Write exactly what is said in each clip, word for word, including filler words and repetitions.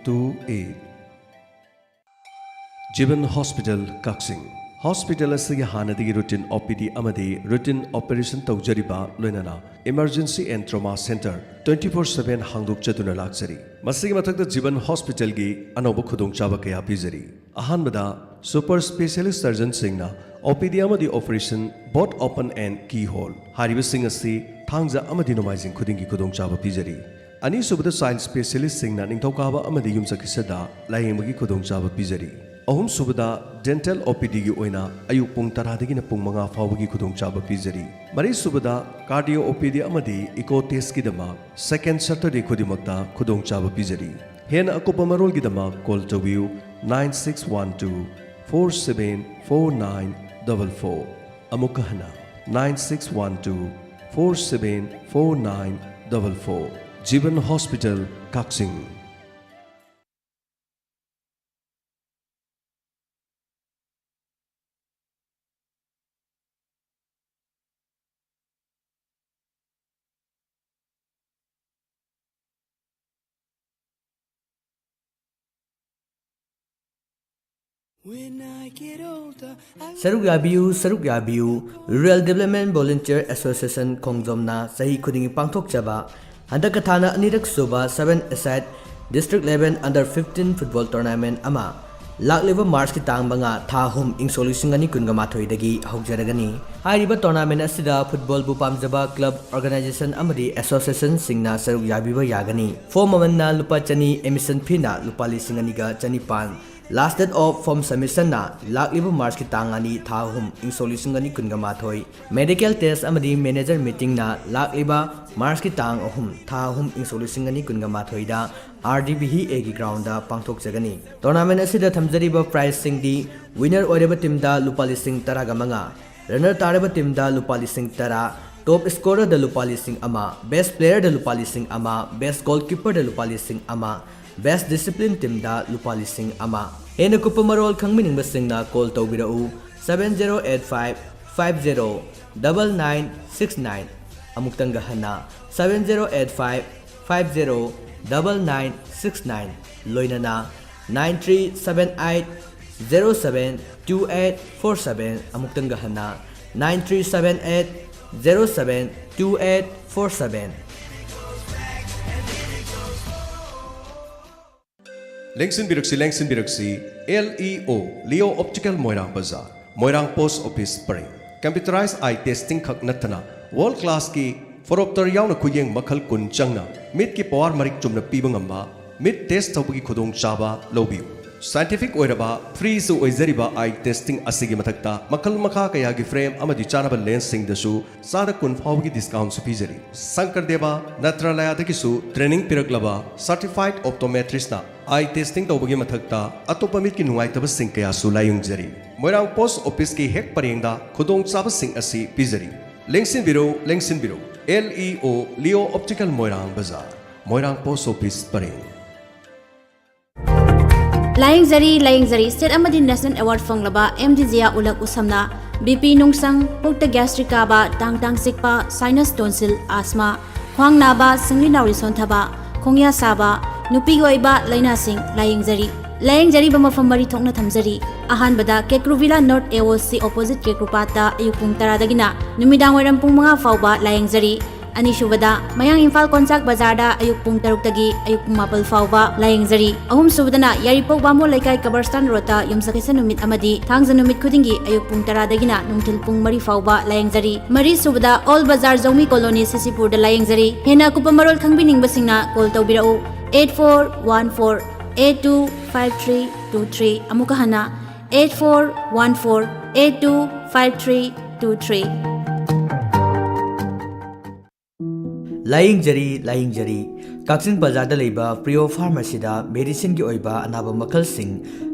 two eight. Jeevan Hospital, ꯀꯛꯆꯤꯡ꯫ Hospital ꯑꯁꯤꯒꯤ ꯍꯥꯟꯅꯗꯒꯤ routine ꯑꯣ ꯄꯤ ꯗꯤ ꯑꯃꯗꯤ ꯔꯨꯇꯤꯟ ꯑꯣꯄꯔꯦꯁꯟ ꯇꯧꯖꯔꯤꯕ, ꯂꯣꯏꯅꯅ Emergency and Trauma Center twenty four seven ꯍꯥꯡꯗꯣꯛꯆꯗꯨꯅ ꯂꯥꯛꯆꯔꯤ꯫ ꯃꯁꯤꯒꯤ ꯃꯊꯛꯇ ꯖꯤꯕꯟ ꯍꯣꯁꯄꯤꯇꯥꯜꯒꯤ ꯑꯅꯧꯕ ꯈꯨꯗꯣꯡꯆꯥꯕ ꯀꯌꯥ ꯄꯤꯖꯔꯤ꯫ ꯑꯍꯥꯟꯕꯗ, ꯁꯨꯄꯔ ꯁ꯭ꯄꯦꯁꯤꯌꯦꯂꯤꯁ ꯁꯔꯖꯟꯁꯤꯡꯅ ꯑꯣ ꯄꯤ ꯗꯤ ꯑꯃꯗꯤ operation both open and keyhole꯫ ꯍꯥꯏꯔꯤꯕꯁꯤꯡ ꯑꯁꯤ ꯊꯥꯡꯖ ꯑꯃꯗꯤ ꯅꯣꯡꯃꯥꯏꯖꯤꯡ ꯈꯨꯗꯤꯡꯒꯤ ꯈꯨꯗꯣꯡꯆꯥꯕ ꯄꯤꯖꯔꯤ꯫ ꯑꯅꯤꯁꯨꯕꯗ, ꯆꯥꯏꯜ ꯁ꯭ꯄꯦꯁꯤꯌꯦꯂꯤꯁꯁꯤꯡꯅ ꯅꯤꯡꯊꯧꯀꯥꯕ ꯑꯃꯗꯤ ꯌꯨꯝꯁꯀꯩꯁꯗ ꯂꯥꯌꯦꯡꯕꯒꯤ ꯈꯨꯗꯣꯡꯆꯥꯕ ꯄꯤꯖꯔꯤ꯫ ꯑꯍꯨꯝꯁꯨꯕꯗ, ꯗꯦꯟꯇꯦꯜ ꯑꯣ ꯄꯤ ꯗꯤꯒꯤ ꯑꯣꯏꯅ ꯑꯌꯨꯛ ꯄꯨꯡ ꯇꯔꯥꯗꯒꯤꯅ ꯄꯨꯡ ꯃꯉꯥ ꯐꯥꯎꯕꯒꯤ ꯈꯨꯗꯣꯡꯆꯥꯕ ꯄꯤꯖꯔꯤ꯫ ꯃꯔꯤꯁꯨꯕꯗ, ꯀꯥꯔꯗꯤꯑꯣ ꯑꯣ ꯄꯤ ꯗꯤ ꯑꯃꯗꯤ ꯏꯀꯣ ꯇꯦꯁꯀꯤꯗꯃꯛ ꯁꯦꯀꯦꯟ ꯁꯦꯇꯔꯗꯦ ꯈꯨꯗꯤꯡꯃꯛꯇ ꯈꯨꯗꯣꯡꯆꯥꯕ ꯄꯤꯖꯔꯤ꯫ ꯍꯦꯟꯅ ꯑꯀꯨꯞꯄ ꯃꯔꯣꯜꯒꯤꯗꯃꯛ ꯀꯣꯜ ꯇꯧꯕꯤꯌꯨ, nine six one two four seven four nine double four꯫ ꯑꯃꯨꯛꯀ ꯍꯟꯅ, nine six one two four seven four nine double four꯫ ꯖꯤꯕꯟ ꯍꯣꯁꯄꯤꯇꯥꯜ, ꯀꯛꯆꯤꯡ꯫ ꯁꯔꯨꯛ ꯌꯥꯕꯤꯌꯨ, ꯁꯔꯨꯛ ꯌꯥꯕꯤꯌꯨ꯫ Rural Development Volunteer Association ꯈꯣꯡꯖꯣꯝꯅ ꯆꯍꯤ ꯈꯨꯗꯤꯡꯒꯤ ꯄꯥꯡꯊꯣꯛꯆꯕ ꯍꯟꯗꯛꯀ ꯊꯥꯅ ꯑꯅꯤꯔꯛ ꯁꯨꯕ Seven Aside District Level Under fifteen Football Tournament ꯑꯃ ꯂꯥꯛꯂꯤꯕ ꯃꯥꯔꯆꯀꯤ ꯇꯥꯡ ꯃꯉꯥ, ꯊꯥ ꯑꯍꯨꯝ, ꯏꯪ ꯁꯣꯛ ꯂꯤꯁꯤꯡ ꯑꯅꯤ ꯀꯨꯟꯒ ꯃꯥꯊꯣꯏꯗꯒꯤ ꯍꯧꯖꯔꯒꯅꯤ꯫ ꯍꯥꯏꯔꯤꯕ tournament ꯑꯁꯤꯗ ꯐꯨꯠꯕꯣꯜꯕꯨ ꯄꯥꯝꯖꯕ club, organization ꯑꯃꯗꯤ associationꯁꯤꯡꯅ ꯁꯔꯨꯛ ꯌꯥꯕꯤꯕ ꯌꯥꯒꯅꯤ꯫ Form ꯃꯃꯜꯅ ꯂꯨꯄꯥ ꯆꯅꯤ, admission feeꯅ ꯂꯨꯄꯥ ꯂꯤꯁꯤꯡ ꯑꯅꯤꯒ ꯆꯅꯤꯄꯥꯟ꯫ Last date of form submissionꯅ ꯂꯥꯛꯂꯤꯕ ꯃꯥꯔꯆꯀꯤ ꯇꯥꯡ ꯑꯅꯤ, ꯊꯥ ꯑꯍꯨꯝ, ꯏꯪ ꯁꯣꯛ ꯂꯤꯁꯤꯡ ꯑꯅꯤ ꯀꯨꯟꯒ ꯃꯥꯊꯣꯏ꯫ Medical test ꯑꯃꯗꯤ manager meetingꯅ ꯂꯥꯛꯂꯤꯕ ꯃꯥꯔꯆꯀꯤ ꯇꯥꯡ ꯑꯍꯨꯝ, ꯊꯥ ꯑꯍꯨꯝ, ꯏꯪ ꯁꯣꯛ ꯂꯤꯁꯤꯡ ꯑꯅꯤ ꯀꯨꯟꯒ ꯃꯥꯊꯣꯏꯗ R D B H Aꯒꯤ groundꯗ ꯄꯥꯡꯊꯣꯛꯆꯒꯅꯤ꯫ Tournament ꯑꯁꯤꯗ ꯊꯝꯖꯔꯤꯕ prizeꯁꯤꯡꯗꯤ, winner ꯑꯣꯏꯔꯕ teamꯗ ꯂꯨꯄꯥ ꯂꯤꯁꯤꯡ ꯇꯔꯥꯒ ꯃꯉꯥ, runner ꯇꯥꯔꯕ teamꯗ ꯂꯨꯄꯥ ꯂꯤꯁꯤꯡ ꯇꯔꯥ, top scorerꯗ ꯂꯨꯄꯥ ꯂꯤꯁꯤꯡ ꯑꯃ, best playerꯗ ꯂꯨꯄꯥ ꯂꯤꯁꯤꯡ ꯑꯃ, best goalkeeperꯗ ꯂꯨꯄꯥ ꯂꯤꯁꯤꯡ ꯑꯃ, best discipline teamꯗ ꯂꯨꯄꯥ ꯂꯤꯁꯤꯡ ꯑꯃ꯫ ꯍꯦꯟꯅ ꯀꯨꯞꯄ ꯃꯔꯣꯜ ꯈꯪꯕꯤꯅꯤꯡꯕꯁꯤꯡꯅ call ꯇꯧꯕꯤꯔꯛꯎ, seven zero eight five five zero double nine six nine꯫ ꯑꯃꯨꯛꯇꯪꯒ ꯍꯟꯅ, seven zero eight five five zero double nine six nine, ꯂꯣꯏꯅꯅ nine three seven eight zero seven two eight four seven, ꯑꯃꯨꯛꯇꯪꯒ ꯍꯟꯅ, nine three seven eight zero seven two eight four seven꯫ ꯂꯦꯡꯁꯤꯟꯕꯤꯔꯛꯁꯤ, ꯂꯦꯡꯁꯤꯟꯕꯤꯔꯛꯁꯤ꯫ LEO, Leo Optical, ꯃꯣꯏꯔꯥꯡ ꯕꯖꯥꯔ, ꯃꯣꯏꯔꯥꯡ post office ꯄꯔꯦꯡ꯫ Computerized eye testing ꯈꯛ ꯅꯠꯇꯅ world classꯀꯤ phoropter ꯌꯥꯎꯅ ꯈꯨꯌꯦꯡ ꯃꯈꯜ ꯀꯨꯟ ꯆꯪꯅ ꯃꯤꯠꯀꯤ power ꯃꯔꯤꯛ ꯆꯨꯝꯅ ꯄꯤꯕ ꯉꯝꯕ ꯃꯤꯠ test ꯇꯧꯕꯒꯤ ꯈꯨꯗꯣꯡꯆꯥꯕ ꯂꯧꯕꯤꯌꯨ꯫ Scientific ꯑꯣꯏꯔꯕ, freeꯁꯨ ꯑꯣꯏꯖꯔꯤꯕ eye testing ꯑꯁꯤꯒꯤ ꯃꯊꯛꯇ ꯃꯈꯜ ꯃꯈꯥ ꯀꯌꯥꯒꯤ frame ꯑꯃꯗꯤ ꯆꯥꯅꯕ lensꯁꯤꯡꯗꯁꯨ ꯆꯥꯗ ꯀꯨꯟ ꯐꯥꯎꯕꯒꯤ discountꯁꯨ ꯄꯤꯖꯔꯤ꯫ ꯁꯪꯀꯔ ꯗꯦꯕ ꯅꯦꯇ꯭ꯔꯥꯂꯌꯥꯗꯒꯤꯁꯨ training ꯄꯤꯔꯛꯂꯕ certified optometristꯅ eye testing ꯇꯧꯕꯒꯤ ꯃꯊꯛꯇ ꯑꯇꯣꯞꯄ ꯃꯤꯠꯀꯤ ꯅꯨꯡꯉꯥꯏꯇꯕꯁꯤꯡ ꯀꯌꯥꯁꯨ ꯂꯥꯌꯦꯡꯖꯔꯤ꯫ ꯃꯣꯏꯔꯥꯡ ꯄꯣꯁ ꯑꯣꯐꯤꯁꯀꯤ ꯍꯦꯛ ꯄꯔꯦꯡꯗ ꯈꯨꯗꯣꯡꯆꯥꯕꯁꯤꯡ ꯑꯁꯤ ꯄꯤꯖꯔꯤ꯫ ꯂꯦꯡꯁꯤꯟꯕꯤꯔꯣ, ꯂꯦꯡꯁꯤꯟꯕꯤꯔꯣ꯫ LEO, Leo Optical, ꯃꯣꯏꯔꯥꯡ ꯕꯖꯥꯔ, ꯃꯣꯏꯔꯥꯡ ꯄꯣꯁ ꯑꯣꯐꯤꯁ ꯄꯔꯦꯡ꯫ ꯂꯥꯌꯦꯡꯖꯔꯤ, ꯂꯥꯌꯦꯡꯖꯔꯤ꯫ State ꯑꯃꯗꯤ national award ꯐꯪꯂꯕ ꯑꯦꯝ ꯗꯤ ꯖꯤꯌꯥ ꯎꯂꯛ ꯎꯁꯝꯅ ꯕꯤ ꯄꯤ ꯅꯨꯡꯁꯪ, ꯄꯨꯛꯇ gastric ꯀꯥꯕ, ꯇꯥꯡ ꯇꯥꯡ ꯆꯤꯛꯄ, sinus, tonsil, asthma, ꯈ꯭ꯋꯥꯡ ꯅꯥꯕ, ꯁꯤꯡꯂꯤ ꯅꯥꯎꯔꯤ ꯁꯣꯟꯊꯕ, ꯈꯣꯡꯌꯥ ꯁꯥꯕ, ꯅꯨꯄꯤꯒꯤ ꯑꯣꯏꯕ ꯂꯥꯏꯅꯥꯁꯤꯡ ꯂꯥꯌꯦꯡꯖꯔꯤ꯫ ꯂꯥꯌꯦꯡꯖꯔꯤꯕ ꯃꯐꯝ ꯃꯔꯤ ꯊꯣꯛꯅ ꯊꯝꯖꯔꯤ꯫ ꯑꯍꯥꯟꯕꯗ ꯀꯦꯀ꯭ꯔꯨ ꯚꯤꯂꯥ ꯅꯣꯔꯠ ꯑꯦ ꯑꯣ ꯁꯤ opposite ꯀꯦꯀ꯭ꯔꯨꯄꯥꯠꯇ ꯑꯌꯨꯛ ꯄꯨꯡ ꯇꯔꯥꯗꯒꯤꯅ ꯅꯨꯃꯤꯗꯥꯡ ꯋꯥꯏꯔꯝ ꯄꯨꯡ ꯃꯉꯥ ꯐꯥꯎꯕ ꯂꯥꯌꯦꯡꯖꯔꯤ꯫ ꯑꯅꯤꯁꯨꯕꯗ ꯃꯌꯥꯡ ꯏꯝꯐꯥꯜ ꯀꯣꯟꯆꯥꯛ ꯕꯖꯥꯔꯗ ꯑꯌꯨꯛ ꯄꯨꯡ ꯇꯔꯨꯛꯇꯒꯤ ꯑꯌꯨꯛ ꯄꯨꯡ ꯃꯥꯄꯜ ꯐꯥꯎꯕ ꯂꯥꯌꯦꯡꯖꯔꯤ꯫ ꯑꯍꯨꯝꯁꯨꯕꯗꯅ ꯌꯥꯏꯔꯤꯄꯣꯛ ꯕꯥꯃꯣꯟ ꯂꯩꯀꯥꯏ ꯀꯕꯔꯁꯇꯥꯟ ꯔꯣꯗꯇ ꯌꯨꯝꯁꯀꯩꯁ ꯅꯨꯃꯤꯠ ꯑꯃꯗꯤ ꯊꯥꯡꯖ ꯅꯨꯃꯤꯠ ꯈꯨꯗꯤꯡꯒꯤ ꯑꯌꯨꯛ ꯄꯨꯡ ꯇꯔꯥꯗꯒꯤꯅ ꯅꯨꯡꯊꯤꯜ ꯄꯨꯡ ꯃꯔꯤ ꯐꯥꯎꯕ ꯂꯥꯌꯦꯡꯖꯔꯤ꯫ ꯃꯔꯤꯁꯨꯕꯗ ꯑꯣꯜ ꯕꯖꯥꯔ ꯖꯧꯃꯤ ꯀꯣꯂꯣꯅꯤ ꯁꯤꯁꯤꯄꯨꯔꯗ ꯂꯥꯌꯦꯡꯖꯔꯤ꯫ ꯍꯦꯟꯅ ꯑꯀꯨꯞꯄ ꯃꯔꯣꯜ ꯈꯪꯕꯤꯅꯤꯡꯕꯁꯤꯡꯅ call ꯇꯧꯕꯤꯔꯛꯎ, eight four one four eight two five three two three꯫ ꯑꯃꯨꯛꯀ ꯍꯟꯅ, eight four one four eight two five three two three꯫ ꯂꯥꯌꯦꯡꯖꯔꯤ, ꯂꯥꯌꯦꯡꯖꯔꯤ꯫ ꯀꯛꯆꯤꯡ ꯕꯖꯥꯔꯗ ꯂꯩꯕ ꯄ꯭ꯔꯤꯌꯣ ꯐꯥꯔꯃꯥꯁꯤꯗ ꯃꯦꯗꯤꯁꯤꯟꯒꯤ ꯑꯣꯏꯕ ꯑꯅꯥꯕ ꯃꯈꯜꯁꯤꯡ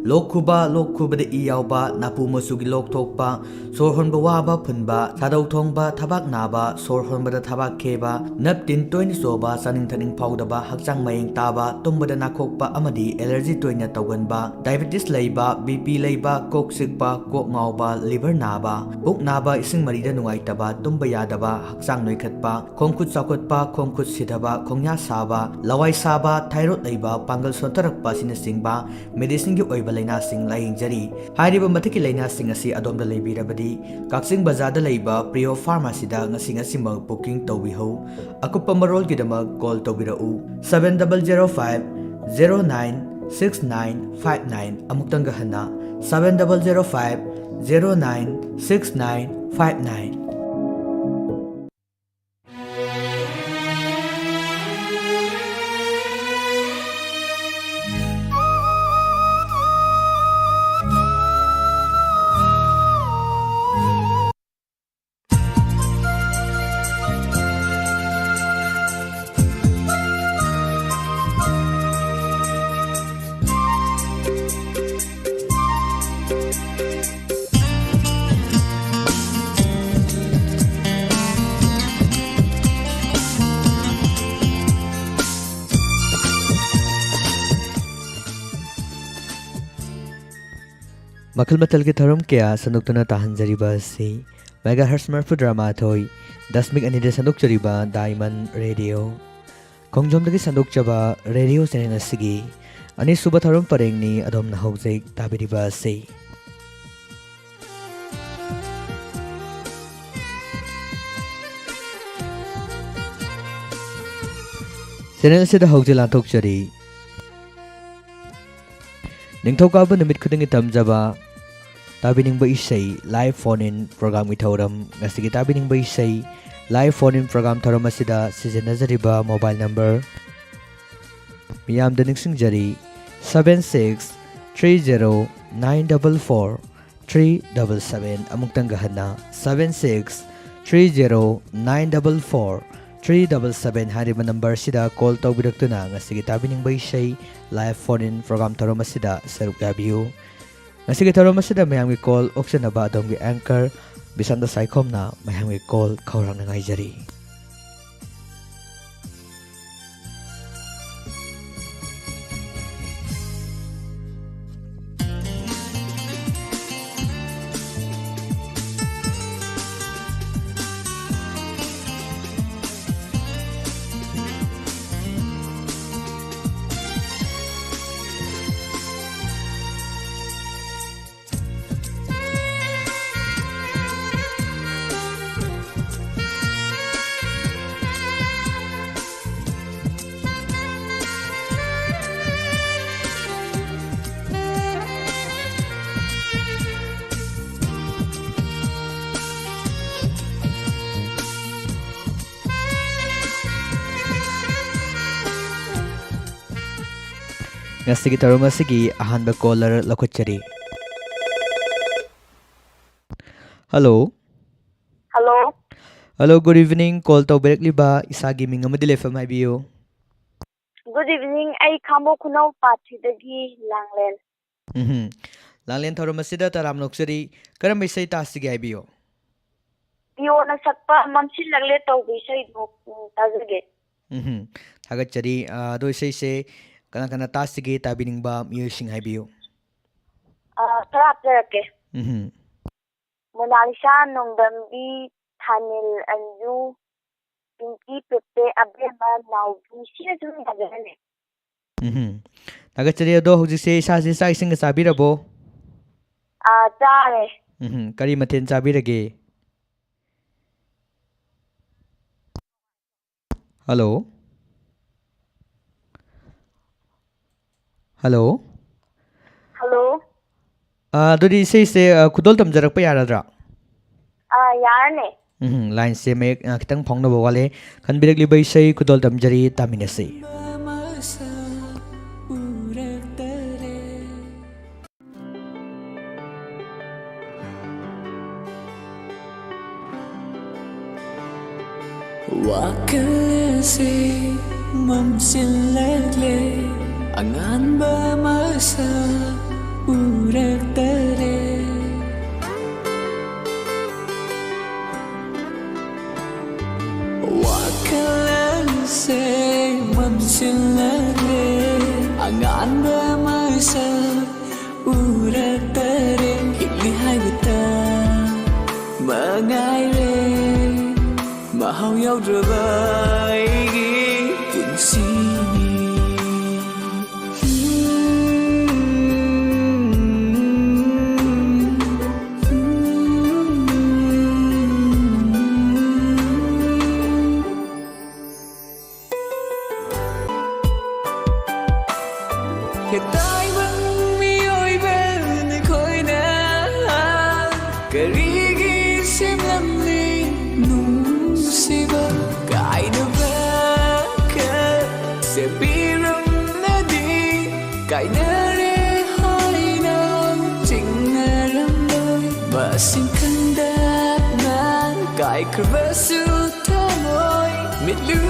ꯂꯣꯛ ꯈꯨꯕ, ꯂꯣꯛ ꯈꯨꯕꯗ ꯏ ꯌꯥꯎꯕ, ꯅꯥꯄꯨ ꯃꯆꯨꯒꯤ ꯂꯣꯛ ꯊꯣꯛꯄ, ꯁꯣꯔ ꯍꯣꯟꯕ ꯋꯥꯕ, ꯐꯨꯟꯕ, ꯁꯥꯗꯧ ꯊꯣꯡꯕ, ꯊꯕꯥꯛ ꯅꯥꯕ, ꯁꯣꯔ ꯍꯣꯟꯕꯗ ꯊꯕꯥꯛ ꯈꯦꯕ, ꯅꯞ ꯇꯤꯟ ꯇꯣꯏꯅ ꯆꯣꯕ, ꯆꯥꯅꯤꯡ ꯊꯛꯅꯤꯡ ꯐꯥꯎꯗꯕ, ꯍꯛꯆꯥꯡ ꯃꯌꯦꯡ ꯇꯥꯕ, ꯇꯨꯝꯕꯗ ꯅꯥꯈꯣꯛꯄ ꯑꯃꯗꯤ ꯑꯦꯂꯔꯖꯤ ꯇꯣꯏꯅ ꯇꯧꯒꯟꯕ, ꯗꯥꯏꯕꯦꯇꯤꯁ ꯂꯩꯕ, ꯕꯤ ꯄꯤ ꯂꯩꯕ, ꯀꯣꯛ ꯆꯤꯛꯄ, ꯀꯣꯛ ꯉꯥꯎꯕ, ꯂꯤꯚꯔ ꯅꯥꯕ, ꯄꯨꯛ ꯅꯥꯕ, ꯏꯁꯤꯡ ꯃꯔꯤꯗ ꯅꯨꯡꯉꯥꯏꯇꯕ, ꯇꯨꯝꯕ ꯌꯥꯗꯕ, ꯍꯛꯆꯥꯡ ꯅꯣꯏꯈꯠꯄ, ꯈꯣꯡ ꯈꯨꯠ ꯆꯥꯎꯈꯠꯄ, ꯈꯣꯡ ꯈꯨꯠ ꯁꯤꯊꯕ, ꯈꯣꯡꯌꯥ ꯁꯥꯕ, ꯂꯋꯥꯏ ꯁꯥꯕ, ꯊꯥꯏꯔꯣꯏꯗ ꯂꯩꯕ, ꯄꯥꯡꯒꯜ ꯁꯣꯟꯊꯔꯛꯄ ꯑꯁꯤꯅꯆꯤꯡꯕ ꯃꯦꯗꯤꯁꯤꯟꯒꯤ ꯑꯣꯏꯕ ꯂꯥꯏꯅꯥꯁꯤꯡ ꯂꯥꯌꯦꯡꯖꯔꯤ꯫ ꯍꯥꯏꯔꯤꯕ ꯃꯊꯛꯀꯤ ꯂꯥꯏꯅꯥꯁꯤꯡ ꯑꯁꯤ ꯑꯗꯣꯝꯗ ꯂꯩꯕꯤꯔꯕꯗꯤ ꯀꯛꯆꯤꯡ ꯕꯖꯥꯔꯗ ꯂꯩꯕ ꯄ꯭ꯔꯤꯌꯣ ꯐꯥꯔꯃꯥꯁꯤꯗ ꯉꯁꯤ ꯉꯁꯤꯃꯛ ꯕꯨꯀꯤꯡ ꯇꯧꯕꯤꯍꯧ꯫ ꯑꯀꯨꯞꯄ ꯃꯔꯣꯜꯒꯤꯗꯃꯛ ꯀꯣꯜ ꯇꯧꯕꯤꯔꯛꯎ, seven double zero five zero nine six nine five nine꯫ ꯑꯃꯨꯛꯇꯪꯒ ꯍꯟꯅ, seven double zero five zero nine six nine five nine꯫ ꯃꯈꯜ ꯃꯊꯦꯜꯒꯤ ꯊꯧꯔꯝ ꯀꯌꯥ ꯁꯟꯗꯣꯛꯇꯨꯅ ꯇꯥꯍꯟꯖꯔꯤꯕ ꯑꯁꯤ megahertz ꯃꯔꯤꯐꯨꯇꯔꯥ ꯃꯥꯊꯣꯏ ꯗꯁꯃꯤꯛ ꯑꯅꯤꯗ ꯁꯟꯗꯣꯛꯆꯔꯤꯕ Diamond Radio꯫ ꯈꯣꯡꯖꯣꯝꯗꯒꯤ ꯁꯟꯗꯣꯛꯆꯕ ꯔꯦꯗꯤꯑꯣ ꯆꯦꯅꯦꯜ ꯑꯁꯤꯒꯤ ꯑꯅꯤꯁꯨꯕ ꯊꯧꯔꯝ ꯄꯔꯦꯡꯅꯤ ꯑꯗꯣꯝꯅ ꯍꯧꯖꯤꯛ ꯇꯥꯕꯤꯔꯤꯕ ꯑꯁꯤ꯫ ꯆꯦꯅꯦꯜ ꯑꯁꯤꯗ ꯍꯧꯖꯤꯛ ꯂꯥꯟꯊꯣꯛꯆꯔꯤ꯫ ꯅꯤꯡꯊꯧꯀꯥꯕ ꯅꯨꯃꯤꯠ ꯈꯨꯗꯤꯡꯒꯤ ꯇꯝꯖꯕ ꯇꯥꯕꯤꯅꯤꯡꯕ ꯏꯁꯩ live phone in programꯒꯤ ꯊꯧꯔꯝ꯫ ꯉꯁꯤꯒꯤ ꯇꯥꯕꯤꯅꯤꯡꯕ ꯏꯁꯩ live phone in program ꯊꯧꯔꯝ ꯑꯁꯤꯗ ꯁꯤꯖꯤꯟꯅꯖꯔꯤꯕ mobile number ꯃꯤꯌꯥꯝꯗ ꯅꯤꯡꯁꯤꯡꯖꯔꯤ, seven six three zero nine double four three double seven꯫ ꯑꯃꯨꯛꯇꯪꯒ ꯍꯟꯅ, seven six three zero nine double four three double seven ꯍꯥꯏꯔꯤꯕ ꯅꯝꯕꯔꯁꯤꯗ ꯀꯣꯜ ꯇꯧꯕꯤꯔꯛꯇꯨꯅ ꯉꯁꯤꯒꯤ ꯇꯥꯕꯤꯅꯤꯡꯕ ꯏꯁꯩ live phone in program ꯊꯧꯔꯝ ꯑꯁꯤꯗ ꯁꯔꯨꯛ ꯌꯥꯕꯤꯌꯨ꯫ ꯉꯁꯤꯒꯤ ꯊꯧꯔꯝ ꯑꯁꯤꯗ ꯃꯌꯥꯝꯒꯤ ꯀꯣꯜ ꯑꯣꯛꯆꯅꯕ ꯑꯗꯣꯝꯒꯤ anchor ꯕꯤꯁꯥꯟꯇ ꯁꯥꯏꯈꯣꯝꯅ ꯃꯌꯥꯝꯒꯤ ꯀꯣꯜ ꯈꯧꯔꯥꯡꯅ ꯉꯥꯏꯖꯔꯤ꯫ ꯉꯁꯤꯒꯤ ꯊꯧꯔꯝ ꯑꯁꯤꯒꯤ ꯑꯍꯥꯟꯕ caller ꯂꯧꯈꯠꯆꯔꯤ꯫ Hello꯫ Hello꯫ Hello, good evening꯫ Call ꯇꯧꯕꯤꯔꯛꯂꯤꯕ ꯏꯁꯥꯒꯤ ꯃꯤꯡ ꯑꯃꯗꯤ ꯂꯩꯐꯝ ꯍꯥꯏꯕꯤꯌꯨ꯫ Good evening, ꯑꯩ ꯈꯥꯡꯕꯣꯛ ꯈꯨꯅꯧ ꯄꯥꯠꯊꯤꯗꯒꯤ ꯂꯥꯡꯂꯦꯟ꯫ ꯎꯝꯍꯨꯝ꯫ ꯂꯥꯡꯂꯦꯟ ꯊꯧꯔꯝ ꯑꯁꯤꯗ ꯇꯔꯥꯝꯅ ꯑꯣꯛꯆꯔꯤ꯫ ꯀꯔꯝꯕ ꯏꯁꯩ ꯇꯥꯁꯤꯒꯦ ꯍꯥꯏꯕꯤꯌꯨ꯫ ꯄꯤꯌꯣꯅ ꯁꯛꯄ ꯃꯝꯁꯤꯜꯂꯛꯂꯦ ꯇꯧꯕ ꯏꯁꯩꯗꯣ, ꯎꯝ, ꯇꯥꯖꯒꯦ꯫ ꯎꯝꯍꯨꯝ꯫ ꯊꯥꯒꯠꯆꯔꯤ꯫ ꯑ, ꯑꯗꯣ ꯏꯁꯩꯁꯦ ꯀꯅꯥ ꯀꯅꯥ ꯇꯥꯁꯤꯒꯦ ꯇꯥꯕꯤꯅꯤꯡꯕ ꯃꯤꯑꯣꯏꯁꯤꯡ ꯍꯥꯏꯕꯤꯌꯨ꯫ ꯑ, ꯈꯔ ꯍꯥꯞꯆꯔꯛꯀꯦ꯫ ꯎꯝꯍꯨꯝ꯫ ꯃꯣꯅꯥꯂꯤꯁꯥ, ꯅꯣꯡꯗꯝꯕꯤ, ꯊꯥꯅꯤꯜ, ꯑꯟꯖꯨ, ꯄꯤꯡꯀꯤ, ꯄꯦꯄꯦ, ꯑꯕꯦꯝꯃ, ꯅꯥꯎꯕꯤ, ꯁꯤꯅ ꯁꯨꯝ ꯌꯥꯖꯔꯅꯤ꯫ ꯎꯝꯍꯨꯝ꯫ ꯊꯥꯒꯠꯆꯔꯤ꯫ ꯑꯗꯣ ꯍꯧꯖꯤꯛꯁꯦ ꯏꯁꯥꯁꯦ ꯆꯥꯛ ꯏꯁꯤꯡꯒ ꯆꯥꯕꯤꯔꯕꯣ? ꯑꯥ, ꯆꯥꯔꯦ꯫ ꯎꯝꯍꯨꯝ꯫ ꯀꯔꯤ ꯃꯊꯦꯜ ꯆꯥꯕꯤꯔꯒꯦ? Hello? Hello? Hello? ꯑꯥ, ꯑꯗꯨꯗꯤ ꯏꯁꯩꯁꯦ, ꯑꯥ, ꯈꯨꯗꯣꯜ ꯇꯝꯖꯔꯛꯄ ꯌꯥꯔꯗ꯭ꯔꯥ? ꯑꯥ, ꯌꯥꯔꯅꯤ꯫ ꯎꯝ, lineꯁꯦ ꯃꯌꯦꯛ, ꯑꯥ, ꯈꯤꯇꯪ ꯐꯥꯎꯅꯕ ꯋꯥꯠꯂꯦ꯫ ꯈꯟꯕꯤꯔꯛꯂꯤꯕ ꯏꯁꯩ ꯈꯨꯗꯣꯜ ꯇꯝꯖꯔꯤ, ꯇꯥꯃꯤꯟꯅꯁꯤ꯫ ꯋꯥꯈꯜꯁꯦ ꯃꯝꯁꯤꯜꯂꯛꯂꯦ, ꯑꯉꯥꯟꯕ ꯃꯁꯛ ꯎꯔꯛꯇꯔꯦ꯫ ꯋꯥꯈꯜꯁꯦ ꯃꯝꯁꯤꯜꯂꯛꯂꯦ, ꯑꯉꯥꯟꯕ ꯃꯁꯛ ꯎꯔꯛꯇꯔꯦ꯫ ꯍꯤꯡꯂꯤ ꯍꯥꯏꯕꯇ ꯃꯉꯥꯏꯔꯦ, ꯃꯍꯥꯎ ꯌꯥꯎꯗ꯭ꯔꯕ ꯑꯩꯒꯤ ꯄꯨꯟꯁꯤꯅꯤ꯫ ꯍꯦꯛ ꯇꯥꯏꯕꯪ ꯃꯤꯑꯣꯏꯕ ꯑꯩꯈꯣꯏꯅ ꯀꯔꯤꯒꯤ ꯁꯦꯝꯂꯝꯂꯤ ꯅꯨꯡꯁꯤꯕ? ꯀꯥꯏꯗꯕ ꯈꯛ ꯁꯦꯝꯕꯤꯔꯝꯂꯗꯤ ꯀꯥꯏꯅꯔꯦ ꯍꯥꯏꯅ ꯆꯤꯡꯅꯔꯝꯂꯣꯏ꯫ ꯃꯁꯤꯡ ꯈꯪꯗꯅ ꯀꯥꯏꯈ꯭ꯔꯕꯁꯨ ꯊꯃꯣꯏ ꯃꯤꯠꯂꯨ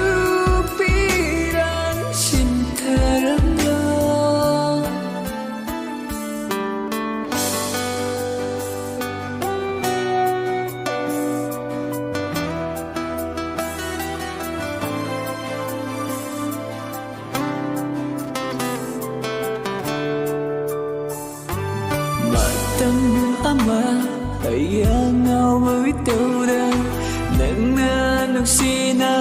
ꯄꯤꯔꯥꯡ ꯁꯤꯟꯊꯔꯝꯂꯣ꯫ ꯃꯇꯝ ꯑꯃ ꯑꯩ ꯑꯉꯥꯎꯕ ꯏꯇꯧꯗ ꯅꯪꯅ ꯅꯨꯡꯁꯤꯅ